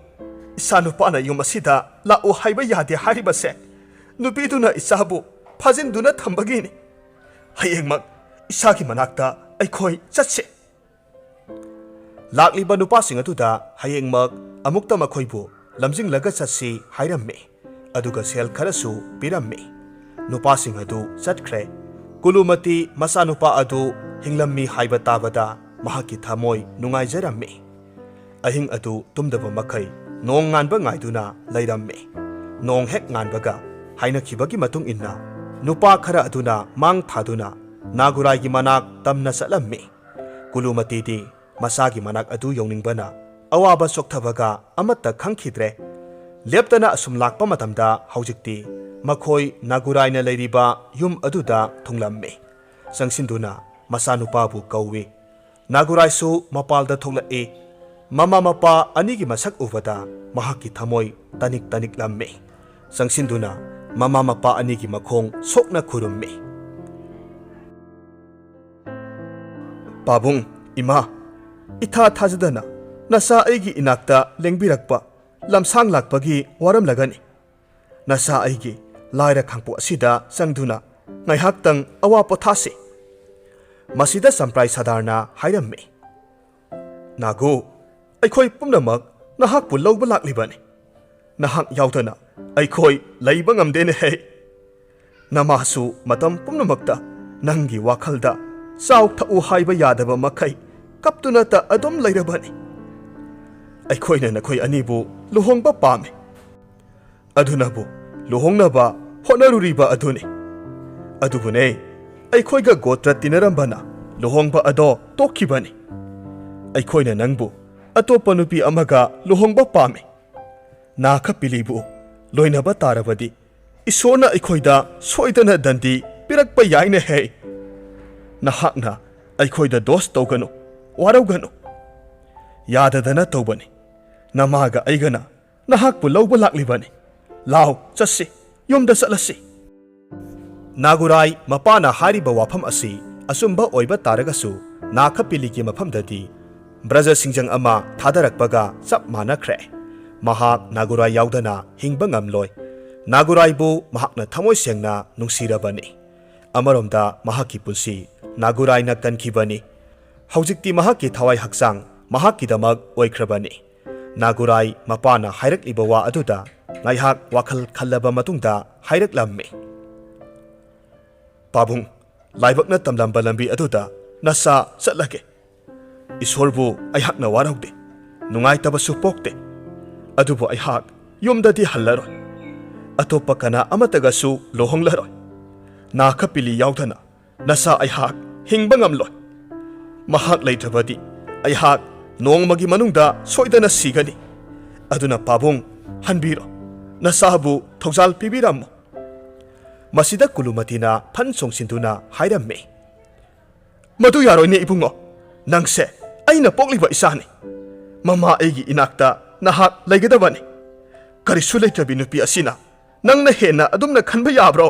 ꯏꯆꯥ ꯅꯨꯄꯥꯅ ꯌꯨꯝ ꯑꯁꯤꯗ ꯂꯥꯛꯎ ꯍꯥꯏꯕ ꯌꯥꯗꯦ ꯍꯥꯏꯔꯤꯕꯁꯦ ꯅꯨꯄꯤꯗꯨꯅ ꯏꯆꯥꯕꯨ ꯐꯥꯖꯤꯟꯗꯨꯅ ꯊꯝꯕꯒꯤꯅꯤ꯫ ꯍꯌꯦꯡꯃꯛ ꯏꯆꯥꯒꯤ ꯃꯅꯥꯛꯇ ꯑꯩꯈꯣꯏ ꯆꯠꯁꯦ꯫" ꯂꯥꯛꯂꯤꯕ ꯅꯨꯄꯥꯁꯤꯡ ꯑꯗꯨꯗ ꯍꯌꯦꯡꯃꯛ ꯑꯃꯨꯛꯇ ꯃꯈꯣꯏꯕꯨ ꯂꯝꯖꯤꯡꯂꯒ ꯆꯠꯁꯤ ꯍꯥꯏꯔꯝꯃꯤ꯫ ꯑꯗꯨꯒ ꯁꯦꯜ ꯈꯔꯁꯨ ꯄꯤꯔꯝꯃꯤ꯫ ꯅꯨꯄꯥꯁꯤꯡ ꯑꯗꯨ ꯆꯠꯈ꯭ꯔꯦ꯫ ꯀꯨꯂꯨꯃꯇꯤ ꯃꯆꯥꯅꯨꯄꯥ ꯑꯗꯨ ꯍꯤꯡꯂꯝꯃꯤ ꯍꯥꯏꯕ ꯇꯥꯕꯗ ꯃꯍꯥꯛꯀꯤ ꯊꯃꯣꯏ ꯅꯨꯡꯉꯥꯏꯖꯔꯝꯃꯤ꯫ ꯑꯍꯤꯡ ꯑꯗꯨ ꯇꯨꯝꯗꯕ ꯃꯈꯩ ꯅꯣꯡ ꯉꯥꯟꯕ ꯉꯥꯏꯗꯨꯅ ꯂꯩꯔꯝꯃꯤ꯫ ꯅꯣꯡ ꯍꯦꯛ ꯉꯥꯟꯕꯒ ꯍꯥꯏꯅꯈꯤꯕꯒꯤ ꯃꯇꯨꯡ ꯏꯟꯅ ꯅꯨꯄꯥ ꯈꯔ ꯑꯗꯨꯅ ꯃꯥꯡ ꯊꯥꯗꯨꯅ ꯅꯥꯒꯨꯔꯥꯏꯒꯤ ꯃꯅꯥꯛ ꯇꯝꯅ ꯆꯠꯂꯝꯃꯤ꯫ ꯀꯨꯂꯨꯃꯇꯤꯗꯤ ꯃꯆꯥꯒꯤ ꯃꯅꯥꯛ ꯑꯗꯨ ꯌꯧꯅꯤꯡꯕꯅ ꯑꯋꯥꯕ ꯆꯣꯛꯊꯕꯒ ꯑꯃꯠꯇ ꯈꯪꯈꯤꯗ꯭ꯔꯦ꯫ ꯂꯦꯞꯇꯅ ꯑꯁꯨꯝ ꯂꯥꯛꯄ ꯃꯇꯝꯗ ꯍꯧꯖꯤꯛꯇꯤ ꯃꯈꯣꯏ ꯅꯥꯒꯨꯔꯥꯏꯅ ꯂꯩꯔꯤꯕ ꯌꯨꯝ ꯑꯗꯨꯗ ꯊꯨꯡꯂꯝꯃꯤ꯫ ꯆꯪꯁꯤꯟꯗꯨꯅ ꯃꯆꯥꯅꯨꯄꯥꯕꯨ ꯀꯧꯏ꯫ ꯅꯥꯒꯨꯔꯥꯏꯁꯨ ꯃꯄꯥꯜꯗ ꯊꯣꯛꯂꯛꯏ꯫ ꯃꯃꯥ ꯃꯄꯥ ꯑꯅꯤꯒꯤ ꯃꯁꯛ ꯎꯕꯗ ꯃꯍꯥꯛꯀꯤ ꯊꯃꯣꯏ ꯇꯅꯤꯛ ꯇꯅꯤꯛꯂꯝꯃꯤ꯫ ꯆꯪꯁꯤꯟꯗꯨꯅ ꯃꯃꯥ ꯃꯄꯥ ꯑꯅꯤꯒꯤ ꯃꯈꯣꯡ ꯁꯣꯛꯅ ꯈꯨꯔꯨꯝꯃꯤ꯫ "ꯄꯥꯕꯨꯡ, ꯏꯃꯥ, ꯏꯊꯥ ꯊꯥꯖꯗꯅ ꯅꯆꯥ ꯑꯩꯒꯤ ꯏꯅꯥꯛꯇ ꯂꯦꯡꯕꯤꯔꯛꯄ ꯂꯝꯁꯥꯡ ꯂꯥꯛꯄꯒꯤ ꯋꯥꯔꯝꯂꯒꯅꯤ꯫ ꯅꯆꯥ ꯑꯩꯒꯤ ꯂꯥꯏꯔ ꯈꯥꯡꯄꯣꯛ ꯑꯁꯤꯗ ꯆꯪꯗꯨꯅ ꯉꯥꯏꯍꯥꯛꯇꯪ ꯑꯋꯥ ꯄꯣꯊꯥꯁꯤ꯫" ꯃꯁꯤꯗ ꯆꯝꯄ꯭ꯔꯥꯏ ꯁꯥꯗꯥꯔꯅ ꯍꯥꯏꯔꯝꯃꯤ, "ꯅꯥꯒꯨ, ꯑꯩꯈꯣꯏ ꯄꯨꯝꯅꯃꯛ ꯅꯍꯥꯛꯄꯨ ꯂꯧꯕ ꯂꯥꯛꯂꯤꯕꯅꯤ꯫ ꯅꯍꯥꯛ ꯌꯥꯎꯗꯅ ꯑꯩꯈꯣꯏ ꯂꯩꯕ ꯉꯝꯗꯦꯅꯦꯍꯦ꯫ ꯅꯃꯥꯁꯨ ꯃꯇꯝ ꯄꯨꯝꯅꯃꯛꯇ ꯅꯪꯒꯤ ꯋꯥꯈꯜꯗ ꯆꯥꯎ ꯊꯛꯎ ꯍꯥꯏꯕ ꯌꯥꯗꯕ ꯃꯈꯩ ꯀꯞꯇꯨꯅꯇ ꯑꯗꯨꯝ ꯂꯩꯔꯕꯅꯤ꯫ ꯑꯩꯈꯣꯏꯅ ꯅꯈꯣꯏ ꯑꯅꯤꯕꯨ ꯂꯨꯍꯣꯡꯕ ꯄꯥꯝꯃꯤ꯫ ꯑꯗꯨꯅꯕꯨ ꯂꯨꯍꯣꯡꯅꯕ ꯍꯣꯠꯅꯔꯨꯔꯤꯕ ꯑꯗꯨꯅꯤ꯫ ꯑꯗꯨꯕꯨꯅꯦ, ꯑꯩꯈꯣꯏꯒ ꯒꯣꯇ꯭ꯔ ꯇꯤꯟꯅꯔꯝꯕꯅ ꯂꯨꯍꯣꯡꯕ ꯑꯗꯣ ꯇꯣꯛꯈꯤꯕꯅꯤ꯫ ꯑꯩꯈꯣꯏꯅ ꯅꯪꯕꯨ ꯑꯇꯣꯞꯄ ꯅꯨꯄꯤ ꯑꯃꯒ ꯂꯨꯍꯣꯡꯕ ꯄꯥꯝꯃꯤ꯫ ꯅꯥꯈꯄꯤꯂꯤꯕꯨ ꯂꯣꯏꯅꯕ ꯇꯥꯔꯕꯗꯤ ꯏꯁꯣꯔꯅ ꯑꯩꯈꯣꯏꯗ ꯁꯣꯏꯗꯅ ꯗꯟꯗꯤ ꯄꯤꯔꯛꯄ ꯌꯥꯏꯅꯦꯍꯦ꯫ ꯅꯍꯥꯛꯅ ꯑꯩꯈꯣꯏꯗ ꯗꯣꯁ ꯇꯧꯒꯅꯨ, ꯋꯥꯔꯧꯒꯅꯨ꯫ ꯌꯥꯗꯗꯅ ꯇꯧꯕꯅꯤ꯫ ꯅꯃꯥꯒ ꯑꯩꯒꯅ ꯅꯍꯥꯛꯄꯨ ꯂꯧꯕ ꯂꯥꯛꯂꯤꯕꯅꯤ꯫ ꯂꯥꯎ, ꯆꯠꯁꯤ, ꯌꯨꯝꯗ ꯆꯠꯂꯁꯤ꯫" ꯅꯥꯒꯨꯔꯥꯏ ꯃꯄꯥꯅ ꯍꯥꯏꯔꯤꯕ ꯋꯥꯐꯝ ꯑꯁꯤ ꯑꯆꯨꯝꯕ ꯑꯣꯏꯕ ꯇꯥꯔꯒꯁꯨ, ꯅꯥꯈꯄꯤꯂꯤꯒꯤ ꯃꯐꯝꯗꯗꯤ ꯕ꯭ꯔꯖ ꯁꯤꯡꯖꯪ ꯑꯃ ꯊꯥꯗꯔꯛꯄꯒ ꯆꯞ ꯃꯥꯟꯅꯈ꯭ꯔꯦ꯫ ꯃꯍꯥꯛ ꯅꯥꯒꯨꯔꯥꯏ ꯌꯥꯎꯗꯅ ꯍꯤꯡꯕ ꯉꯝꯂꯣꯏ꯫ ꯅꯥꯒꯨꯔꯥꯏꯕꯨ ꯃꯍꯥꯛꯅ ꯊꯃꯣꯏ ꯁꯦꯡꯅ ꯅꯨꯡꯁꯤꯔꯕꯅꯤ꯫ ꯑꯃꯔꯣꯝꯗ ꯃꯍꯥꯛꯀꯤ ꯄꯨꯟꯁꯤ ꯅꯥꯒꯨꯔꯥꯏꯅ ꯀꯟꯈꯤꯕꯅꯤ꯫ ꯍꯧꯖꯤꯛꯇꯤ ꯃꯍꯥꯛꯀꯤ ꯊꯋꯥꯏ ꯍꯛꯆꯥꯡ ꯃꯍꯥꯛꯀꯤꯗꯃꯛ ꯑꯣꯏꯈ꯭ꯔꯕꯅꯤ꯫ ꯅꯥꯒꯨꯔꯥꯏ ꯃꯄꯥꯅ ꯍꯥꯏꯔꯛꯂꯤꯕ ꯋꯥ ꯑꯗꯨꯗ ꯉꯥꯏꯍꯥꯛ ꯋꯥꯈꯜ ꯈꯜꯂꯕ ꯃꯇꯨꯡꯗ ꯍꯥꯏꯔꯛꯂꯝꯃꯤ, "ꯄꯥꯕꯨꯡ, ꯂꯥꯏꯕꯛꯅ ꯇꯝꯂꯝꯕ ꯂꯝꯕꯤ ꯑꯗꯨꯗ ꯅꯆꯥ ꯆꯠꯂꯒꯦ꯫ ꯏꯁꯣꯔꯕꯨ ꯑꯩꯍꯥꯛꯅ ꯋꯥꯔꯧꯗꯦ, ꯅꯨꯡꯉꯥꯏꯇꯕꯁꯨ ꯄꯣꯛꯇꯦ꯫ ꯑꯗꯨꯕꯨ ꯑꯩꯍꯥꯛ ꯌꯨꯝꯗꯗꯤ ꯍꯜꯂꯔꯣꯏ꯫ ꯑꯇꯣꯞꯄ ꯀꯅꯥ ꯑꯃꯠꯇꯒꯁꯨ ꯂꯨꯍꯣꯡꯂꯔꯣꯏ꯫ ꯅꯥꯈꯄꯤꯂꯤ ꯌꯥꯎꯗꯅ ꯅꯆꯥ ꯑꯩꯍꯥꯛ ꯍꯤꯡꯕ ꯉꯝꯂꯣꯏ꯫ ꯃꯍꯥꯛ ꯂꯩꯇ꯭ꯔꯕꯗꯤ ꯑꯩꯍꯥꯛ ꯅꯣꯡꯃꯒꯤ ꯃꯅꯨꯡꯗ ꯁꯣꯏꯗꯅ ꯁꯤꯒꯅꯤ꯫ ꯑꯗꯨꯅ ꯄꯥꯕꯨꯡ, ꯍꯟꯕꯤꯔꯣ, ꯅꯆꯥꯕꯨ ꯊꯧꯖꯥꯜ ꯄꯤꯕꯤꯔꯝꯃꯣ꯫" ꯃꯁꯤꯗ ꯀꯨꯂꯨꯃꯇꯤꯅ ꯐꯟ ꯆꯣꯡꯁꯤꯟꯗꯨꯅ ꯍꯥꯏꯔꯝꯃꯤ, "ꯃꯗꯨ ꯌꯥꯔꯣꯏꯅꯦ ꯏꯕꯨꯡꯉꯣ꯫ ꯅꯪꯁꯦ ꯑꯩꯅ ꯄꯣꯛꯂꯤꯕ ꯏꯆꯥꯅꯤ꯫ ꯃꯃꯥ ꯑꯩꯒꯤ ꯏꯅꯥꯛꯇ ꯅꯍꯥꯛ ꯂꯩꯒꯗꯕꯅꯤ꯫ ꯀꯔꯤꯁꯨ ꯂꯩꯇ꯭ꯔꯕꯤ ꯅꯨꯄꯤ ꯑꯁꯤꯅ ꯅꯪꯅ ꯍꯦꯟꯅ ꯑꯗꯨꯝꯅ ꯈꯟꯕ ꯌꯥꯕ꯭ꯔꯣ?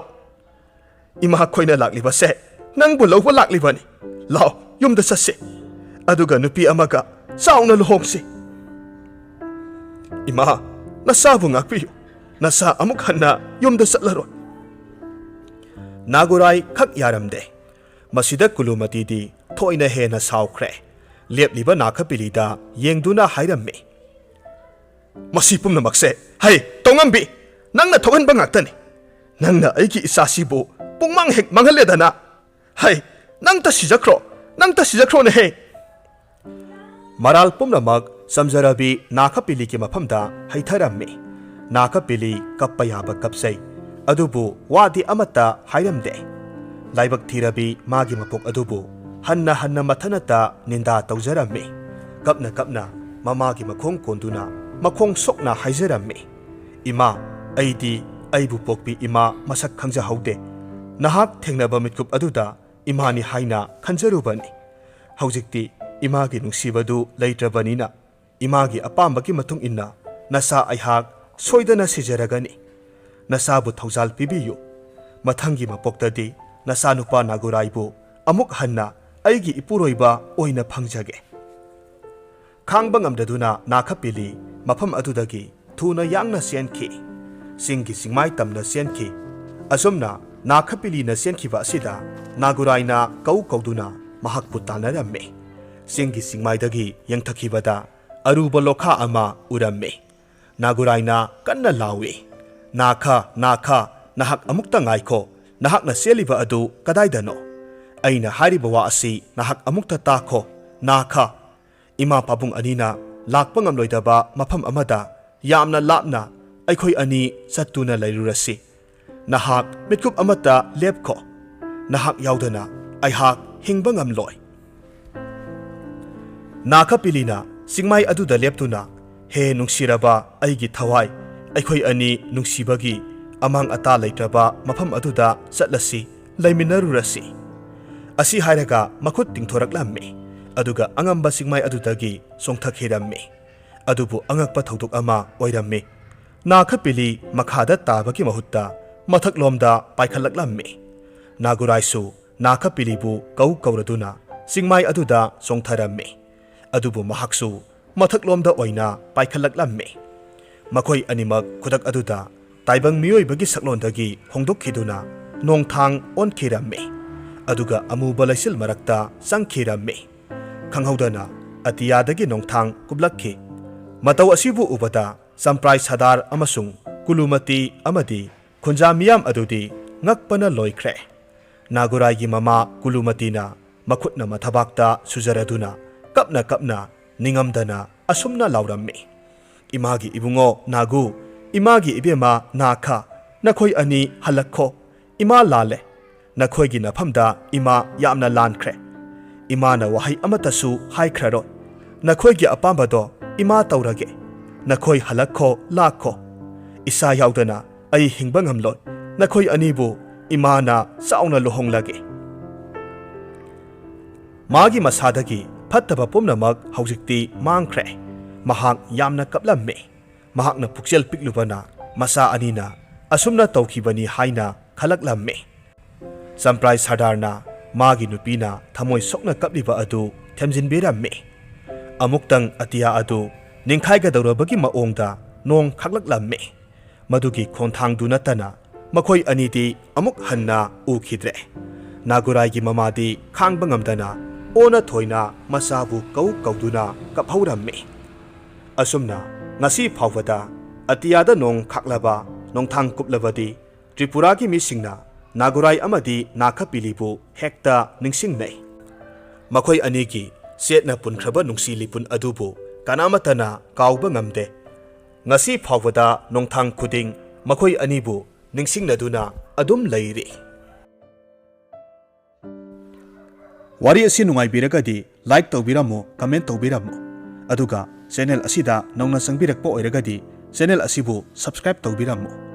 ꯏꯃꯥꯈꯣꯏꯅ ꯂꯥꯛꯂꯤꯕꯁꯦ ꯅꯪꯕꯨ ꯂꯧꯕ ꯂꯥꯛꯂꯤꯕꯅꯤ꯫ ꯂꯥꯛꯑꯣ, ꯌꯨꯝꯗ ꯆꯠꯁꯤ꯫ ꯑꯗꯨꯒ ꯅꯨꯄꯤ ꯑꯃꯒ ꯆꯥꯎꯅ ꯂꯨꯍꯣꯡꯁꯤ꯫ ꯏꯃꯥ, ꯅꯆꯥꯕꯨ ꯉꯥꯛꯄꯤꯌꯨ꯫ ꯅꯆꯥ ꯑꯃꯨꯛ ꯍꯟꯅ ꯌꯨꯝꯗ ꯆꯠꯂꯔꯣꯏ꯫ ꯅꯥꯒꯨꯔꯥꯏ ꯈꯛ ꯌꯥꯔꯝꯗꯦ꯫ ꯃꯁꯤꯗ ꯀꯨꯂꯨꯃꯇꯤꯗꯤ ꯊꯣꯏꯅ ꯍꯦꯟꯅ ꯁꯥꯎꯈ꯭ꯔꯦ꯫ ꯂꯦꯞꯂꯤꯕ ꯅꯥꯈꯄꯤꯂꯤꯗ ꯌꯦꯡꯗꯨꯅ ꯍꯥꯏꯔꯝꯃꯤ, "ꯃꯁꯤ ꯄꯨꯝꯅꯃꯛꯁꯦ, ꯍꯩ, ꯇꯧꯉꯝꯕꯤ, ꯅꯪꯅ ꯊꯣꯛꯍꯟꯕ ꯉꯥꯛꯇꯅꯤ꯫ ꯅꯪꯅ ꯑꯩꯒꯤ ꯏꯆꯥꯁꯤꯕꯨ ꯄꯨꯡꯃꯥꯡ ꯍꯦꯛ ꯃꯥꯡꯍꯜꯂꯦꯗꯅ꯫ ꯍꯩ, ꯅꯪꯇ ꯁꯤꯖꯈ꯭ꯔꯣ, ꯅꯪꯇ ꯁꯤꯖꯈ꯭ꯔꯣꯅꯦꯍꯦ!" ꯃꯔꯥꯜ ꯄꯨꯝꯅꯃꯛ ꯆꯝꯖꯔꯕꯤ ꯅꯥꯈꯄꯤꯂꯤꯒꯤ ꯃꯐꯝꯗ ꯍꯩꯊꯔꯝꯃꯤ꯫ ꯅꯥꯈꯄꯤꯂꯤ ꯀꯞꯄ ꯌꯥꯕ ꯀꯞꯆꯩ, ꯑꯗꯨꯕꯨ ꯋꯥꯗꯤ ꯑꯃꯠꯇ ꯍꯥꯏꯔꯝꯗꯦ꯫ ꯂꯥꯏꯕꯛ ꯊꯤꯔꯕꯤ ꯃꯥꯒꯤ ꯃꯄꯣꯛ ꯑꯗꯨꯕꯨ ꯍꯟꯅ ꯍꯟꯅ ꯃꯊꯅꯇ ꯅꯤꯟꯗꯥ ꯇꯧꯖꯔꯝꯃꯤ꯫ ꯀꯞꯅ ꯀꯞꯅ ꯃꯃꯥꯒꯤ ꯃꯈꯣꯡ ꯀꯣꯟꯗꯨꯅ ꯃꯈꯣꯡ ꯁꯣꯛꯅ ꯍꯥꯏꯖꯔꯝꯃꯤ, "ꯏꯃꯥ, ꯑꯩꯗꯤ ꯑꯩꯕꯨ ꯄꯣꯛꯄꯤ ꯏꯃꯥ ꯃꯁꯛ ꯈꯪꯖꯍꯧꯗꯦ꯫ ꯅꯍꯥꯛ ꯊꯦꯡꯅꯕ ꯃꯤꯠꯀꯨꯞ ꯑꯗꯨꯗ ꯏꯃꯥꯅꯤ ꯍꯥꯏꯅ ꯈꯟꯖꯔꯨꯕꯅꯤ꯫ ꯍꯧꯖꯤꯛꯇꯤ ꯏꯃꯥꯒꯤ ꯅꯨꯡꯁꯤꯕꯗꯨ ꯂꯩꯇ꯭ꯔꯕꯅꯤꯅ, ꯏꯃꯥꯒꯤ ꯑꯄꯥꯝꯕꯒꯤ ꯃꯇꯨꯡ ꯏꯟꯅ ꯅꯆꯥ ꯑꯩꯍꯥꯛ ꯁꯣꯏꯗꯅ ꯁꯤꯖꯔꯒꯅꯤ꯫ ꯅꯆꯥꯕꯨ ꯊꯧꯖꯥꯜ ꯄꯤꯕꯤꯌꯨ꯫ ꯃꯊꯪꯒꯤ ꯃꯄꯣꯛꯇꯗꯤ ꯅꯆꯥꯅꯨꯄꯥ ꯅꯥꯒꯨꯔꯥꯏꯕꯨ ꯑꯃꯨꯛ ꯍꯟꯅ ꯑꯩꯒꯤ ꯏꯄꯨꯔꯣꯏꯕ ꯑꯣꯏꯅ ꯐꯪꯖꯒꯦ꯫" ꯈꯥꯡꯕ ꯉꯝꯗꯗꯨꯅ ꯅꯥꯈꯄꯤꯂꯤ ꯃꯐꯝ ꯑꯗꯨꯗꯒꯤ ꯊꯨꯅ ꯌꯥꯡꯅ ꯆꯦꯟꯈꯤ꯫ ꯆꯤꯡꯒꯤ ꯆꯤꯡꯃꯥꯏ ꯇꯝꯅ ꯆꯦꯟꯈꯤ꯫ ꯑꯁꯨꯝꯅ ꯅꯥꯈꯄꯤꯂꯤꯅ ꯆꯦꯟꯈꯤꯕ ꯑꯁꯤꯗ ꯅꯥꯒꯨꯔꯥꯏꯅ ꯀꯧ ꯀꯧꯗꯨꯅ ꯃꯍꯥꯛꯄꯨ ꯇꯥꯟꯅꯔꯝꯃꯤ꯫ ꯆꯤꯡꯒꯤ ꯆꯤꯡꯃꯥꯏꯗꯒꯤ ꯌꯦꯡꯊꯈꯤꯕꯗ ꯑꯔꯨꯕ ꯂꯣꯈꯥ ꯑꯃ ꯎꯔꯝꯃꯤ꯫ ꯅꯥꯒꯨꯔꯥꯏꯅ ꯀꯟꯅ ꯂꯥꯎꯏ, "ꯅꯥꯈ, ꯅꯥꯈ, ꯅꯍꯥꯛ ꯑꯃꯨꯛꯇ ꯉꯥꯏꯈꯣ꯫ ꯅꯍꯥꯛꯅ ꯆꯦꯜꯂꯤꯕ ꯑꯗꯨ ꯀꯗꯥꯏꯗꯅꯣ? ꯑꯩꯅ ꯍꯥꯏꯔꯤꯕ ꯋꯥ ꯑꯁꯤ ꯅꯍꯥꯛ ꯑꯃꯨꯛꯇ ꯇꯥꯈꯣ꯫ ꯅꯥꯈ, ꯏꯃꯥ ꯄꯥꯕꯨꯡ ꯑꯅꯤꯅ ꯂꯥꯛꯄ ꯉꯝꯂꯣꯏꯗꯕ ꯃꯐꯝ ꯑꯃꯗ ꯌꯥꯝꯅ ꯂꯥꯞꯅ ꯑꯩꯈꯣꯏ ꯑꯅꯤ ꯆꯠꯇꯨꯅ ꯂꯩꯔꯨꯔꯁꯤ꯫ ꯅꯍꯥꯛ ꯃꯤꯠꯀꯨꯞ ꯑꯃꯠꯇ ꯂꯦꯞꯈꯣ꯫ ꯅꯍꯥꯛ ꯌꯥꯎꯗꯅ ꯑꯩꯍꯥꯛ ꯍꯤꯡꯕ ꯉꯝꯂꯣꯏ꯫" ꯅꯥꯈꯄꯤꯂꯤꯅ ꯆꯤꯡꯃꯥꯏ ꯑꯗꯨꯗ ꯂꯦꯞꯇꯨꯅ, "ꯍꯦ ꯅꯨꯡꯁꯤꯔꯕ ꯑꯩꯒꯤ ꯊꯋꯥꯏ, ꯑꯩꯈꯣꯏ ꯑꯅꯤ ꯅꯨꯡꯁꯤꯕꯒꯤ ꯑꯃꯥꯡ ꯑꯇꯥ ꯂꯩꯇ꯭ꯔꯕ ꯃꯐꯝ ꯑꯗꯨꯗ ꯆꯠꯂꯁꯤ, ꯂꯩꯃꯤꯟꯅꯔꯨꯔꯁꯤ꯫" ꯑꯁꯤ ꯍꯥꯏꯔꯒ ꯃꯈꯨꯠ ꯇꯤꯡꯊꯣꯔꯛꯂꯝꯃꯤ, ꯑꯗꯨꯒ ꯑꯉꯝꯕ ꯆꯤꯡꯃꯥꯏ ꯑꯗꯨꯗꯒꯤ ꯆꯣꯡꯊꯈꯤꯔꯝꯃꯤ꯫ ꯑꯗꯨꯕꯨ ꯑꯉꯛꯄ ꯊꯧꯗꯣꯛ ꯑꯃ ꯑꯣꯏꯔꯝꯃꯤ꯫ ꯅꯥꯈꯄꯤꯂꯤ ꯃꯈꯥꯗ ꯇꯥꯕꯒꯤ ꯃꯍꯨꯠꯇ ꯃꯊꯛꯂꯣꯝꯗ ꯄꯥꯏꯈꯠꯂꯛꯂꯝꯃꯤ꯫ ꯅꯥꯒꯨꯔꯥꯏꯁꯨ ꯅꯥꯈꯄꯤꯂꯤꯕꯨ ꯀꯧ ꯀꯧꯔꯗꯨꯅ ꯆꯤꯡꯃꯥꯏ ꯑꯗꯨꯗ ꯆꯣꯡꯊꯔꯝꯃꯤ꯫ ꯑꯗꯨꯕꯨ ꯃꯍꯥꯛꯁꯨ ꯃꯊꯛꯂꯣꯝꯗ ꯑꯣꯏꯅ ꯄꯥꯏꯈꯠꯂꯛꯂꯝꯃꯤ꯫ ꯃꯈꯣꯏ ꯑꯅꯤꯃꯛ ꯈꯨꯗꯛ ꯑꯗꯨꯗ ꯇꯥꯏꯕꯪ ꯃꯤꯑꯣꯏꯕꯒꯤ ꯁꯛꯂꯣꯟꯗꯒꯤ ꯍꯣꯡꯗꯣꯛꯈꯤꯗꯨꯅ ꯅꯣꯡꯊꯥꯡ ꯑꯣꯟꯈꯤꯔꯝꯃꯤ꯫ ꯑꯗꯨꯒ ꯑꯃꯨꯕ ꯂꯩꯆꯤꯜ ꯃꯔꯛꯇ ꯆꯪꯈꯤꯔꯝꯃꯤ꯫ ꯈꯪꯍꯧꯗꯅ ꯑꯇꯤꯌꯥꯗꯒꯤ ꯅꯣꯡꯊꯥꯡ ꯀꯨꯞꯂꯛꯈꯤ꯫ ꯃꯇꯧ ꯑꯁꯤꯕꯨ ꯎꯕꯗ ꯆꯝꯄ꯭ꯔꯥꯏ ꯁꯥꯗꯥꯔ ꯑꯃꯁꯨꯡ ꯀꯨꯂꯨꯃꯇꯤ ꯑꯃꯗꯤ ꯈꯨꯟꯖꯥ ꯃꯤꯌꯥꯝ ꯑꯗꯨꯗꯤ ꯉꯛꯄꯅ ꯂꯣꯏꯈ꯭ꯔꯦ꯫ ꯅꯥꯒꯨꯔꯥꯏꯒꯤ ꯃꯃꯥ ꯀꯨꯂꯨꯃꯇꯤꯅ ꯃꯈꯨꯠꯅ ꯃꯊꯕꯥꯛꯇ ꯁꯨꯖꯔꯗꯨꯅ ꯀꯞꯅ ꯀꯞꯅ ꯅꯤꯡꯉꯝꯗꯅ ꯑꯁꯨꯝꯅ ꯂꯥꯎꯔꯝꯃꯤ, "ꯏꯃꯥꯒꯤ ꯏꯕꯨꯡꯉꯣ ꯅꯥꯒꯨ, ꯏꯃꯥꯒꯤ ꯏꯕꯦꯝꯃ ꯅꯥꯈ, ꯅꯈꯣꯏ ꯑꯅꯤ ꯍꯜꯂꯛꯈꯣ꯫ ꯏꯃꯥ ꯂꯥꯜꯂꯦ꯫ ꯅꯈꯣꯏꯒꯤ ꯅꯐꯝꯗ ꯏꯃꯥ ꯌꯥꯝꯅ ꯂꯥꯟꯈ꯭ꯔꯦ꯫ ꯏꯃꯥꯅ ꯋꯥꯍꯩ ꯑꯃꯠꯇꯁꯨ ꯍꯥꯏꯈ꯭ꯔꯔꯣꯏ꯫ ꯅꯈꯣꯏꯒꯤ ꯑꯄꯥꯝꯕꯗꯣ ꯏꯃꯥ ꯇꯧꯔꯒꯦ꯫ ꯅꯈꯣꯏ ꯍꯜꯂꯛꯈꯣ, ꯂꯥꯛꯈꯣ꯫ ꯏꯁꯥ ꯌꯥꯎꯗꯅ ꯑꯩ ꯍꯤꯡꯕ ꯉꯝꯂꯣꯏ꯫ ꯅꯈꯣꯏ ꯑꯅꯤꯕꯨ ꯏꯃꯥꯅ ꯆꯥꯎꯅ ꯂꯨꯍꯣꯡꯂꯒꯦ꯫" ꯃꯥꯒꯤ ꯃꯁꯥꯗꯒꯤ ꯐꯠꯇꯕ ꯄꯨꯝꯅꯃꯛ ꯍꯧꯖꯤꯛꯇꯤ ꯃꯥꯡꯈ꯭ꯔꯦ꯫ ꯃꯍꯥꯛ ꯌꯥꯝꯅ ꯀꯞꯂꯝꯃꯤ꯫ ꯃꯍꯥꯛꯅ ꯄꯨꯛꯆꯦꯜ ꯄꯤꯛꯂꯨꯕꯅ ꯃꯆꯥ ꯑꯅꯤꯅ ꯑꯁꯨꯝꯅ ꯇꯧꯈꯤꯕꯅꯤ ꯍꯥꯏꯅ ꯈꯜꯂꯛꯂꯝꯃꯤ꯫ ꯆꯝꯄ꯭ꯔꯥꯏ ꯁꯔꯗꯥꯔꯅ ꯃꯥꯒꯤ ꯅꯨꯄꯤꯅ ꯊꯃꯣꯏ ꯁꯣꯛꯅ ꯀꯞꯂꯤꯕ ꯑꯗꯨ ꯊꯦꯝꯖꯤꯟꯕꯤꯔꯝꯃꯤ꯫ ꯑꯃꯨꯛꯇꯪ ꯑꯇꯤꯌꯥ ꯑꯗꯨ ꯅꯤꯡꯈꯥꯏꯒꯗꯧꯔꯕꯒꯤ ꯃꯑꯣꯡꯗ ꯅꯣꯡ ꯈꯥꯛꯂꯛꯂꯝꯃꯤ꯫ ꯃꯗꯨꯒꯤ ꯈꯣꯡꯊꯥꯡꯗꯨ ꯅꯠꯇꯅ ꯃꯈꯣꯏ ꯑꯅꯤꯗꯤ ꯑꯃꯨꯛ ꯍꯟꯅ ꯎꯈꯤꯗ꯭ꯔꯦ꯫ ꯅꯥꯒꯨꯔꯥꯏꯒꯤ ꯃꯃꯥꯗꯤ ꯈꯥꯡꯕ ꯉꯝꯗꯅ ꯑꯣꯟꯅ ꯊꯣꯏꯅ ꯃꯆꯥꯕꯨ ꯀꯧ ꯀꯧꯗꯨꯅ ꯀꯞꯍꯧꯔꯝꯃꯤ꯫ ꯑꯁꯨꯝꯅ ꯉꯁꯤ ꯐꯥꯎꯕꯗ ꯑꯇꯤꯌꯥꯗ ꯅꯣꯡ ꯈꯥꯛꯂꯕ, ꯅꯣꯡꯊꯥꯡ ꯀꯨꯞꯂꯕꯗꯤ ꯇ꯭ꯔꯤꯄꯨꯔꯥꯒꯤ ꯃꯤꯁꯤꯡꯅ ꯅꯥꯒꯨꯔꯥꯏ ꯑꯃꯗꯤ ꯅꯥꯈꯄꯤꯂꯤꯕꯨ ꯍꯦꯛꯇ ꯅꯤꯡꯁꯤꯡꯅꯩ꯫ ꯃꯈꯣꯏ ꯑꯅꯤꯒꯤ ꯆꯦꯠꯅ ꯄꯨꯟꯈ꯭ꯔꯕ ꯅꯨꯡꯁꯤ ꯂꯤꯄꯨꯟ ꯑꯗꯨꯕꯨ ꯀꯅꯥꯃꯠꯇꯅ ꯀꯥꯎꯕ ꯉꯝꯗꯦ꯫ ꯉꯁꯤ ꯐꯥꯎꯕꯗ ꯅꯣꯡꯊꯥꯡ ꯈꯨꯗꯤꯡ ꯃꯈꯣꯏ ꯑꯅꯤꯕꯨ ꯅꯤꯡꯁꯤꯡꯅꯗꯨꯅ ꯑꯗꯨꯝ ꯂꯩꯔꯤ꯫ ꯋꯥꯔꯤ ꯑꯁꯤ ꯅꯨꯡꯉꯥꯏꯕꯤꯔꯒꯗꯤ like ꯇꯧꯕꯤꯔꯝꯃꯨ, comment ꯇꯧꯕꯤꯔꯝꯃꯨ, ꯑꯗꯨꯒ channel ꯑꯁꯤꯗ ꯅꯧꯅ ꯆꯪꯕꯤꯔꯛꯄ ꯑꯣꯏꯔꯒꯗꯤ channel ꯑꯁꯤꯕꯨ subscribe ꯇꯧꯕꯤꯔꯝꯃꯨ꯫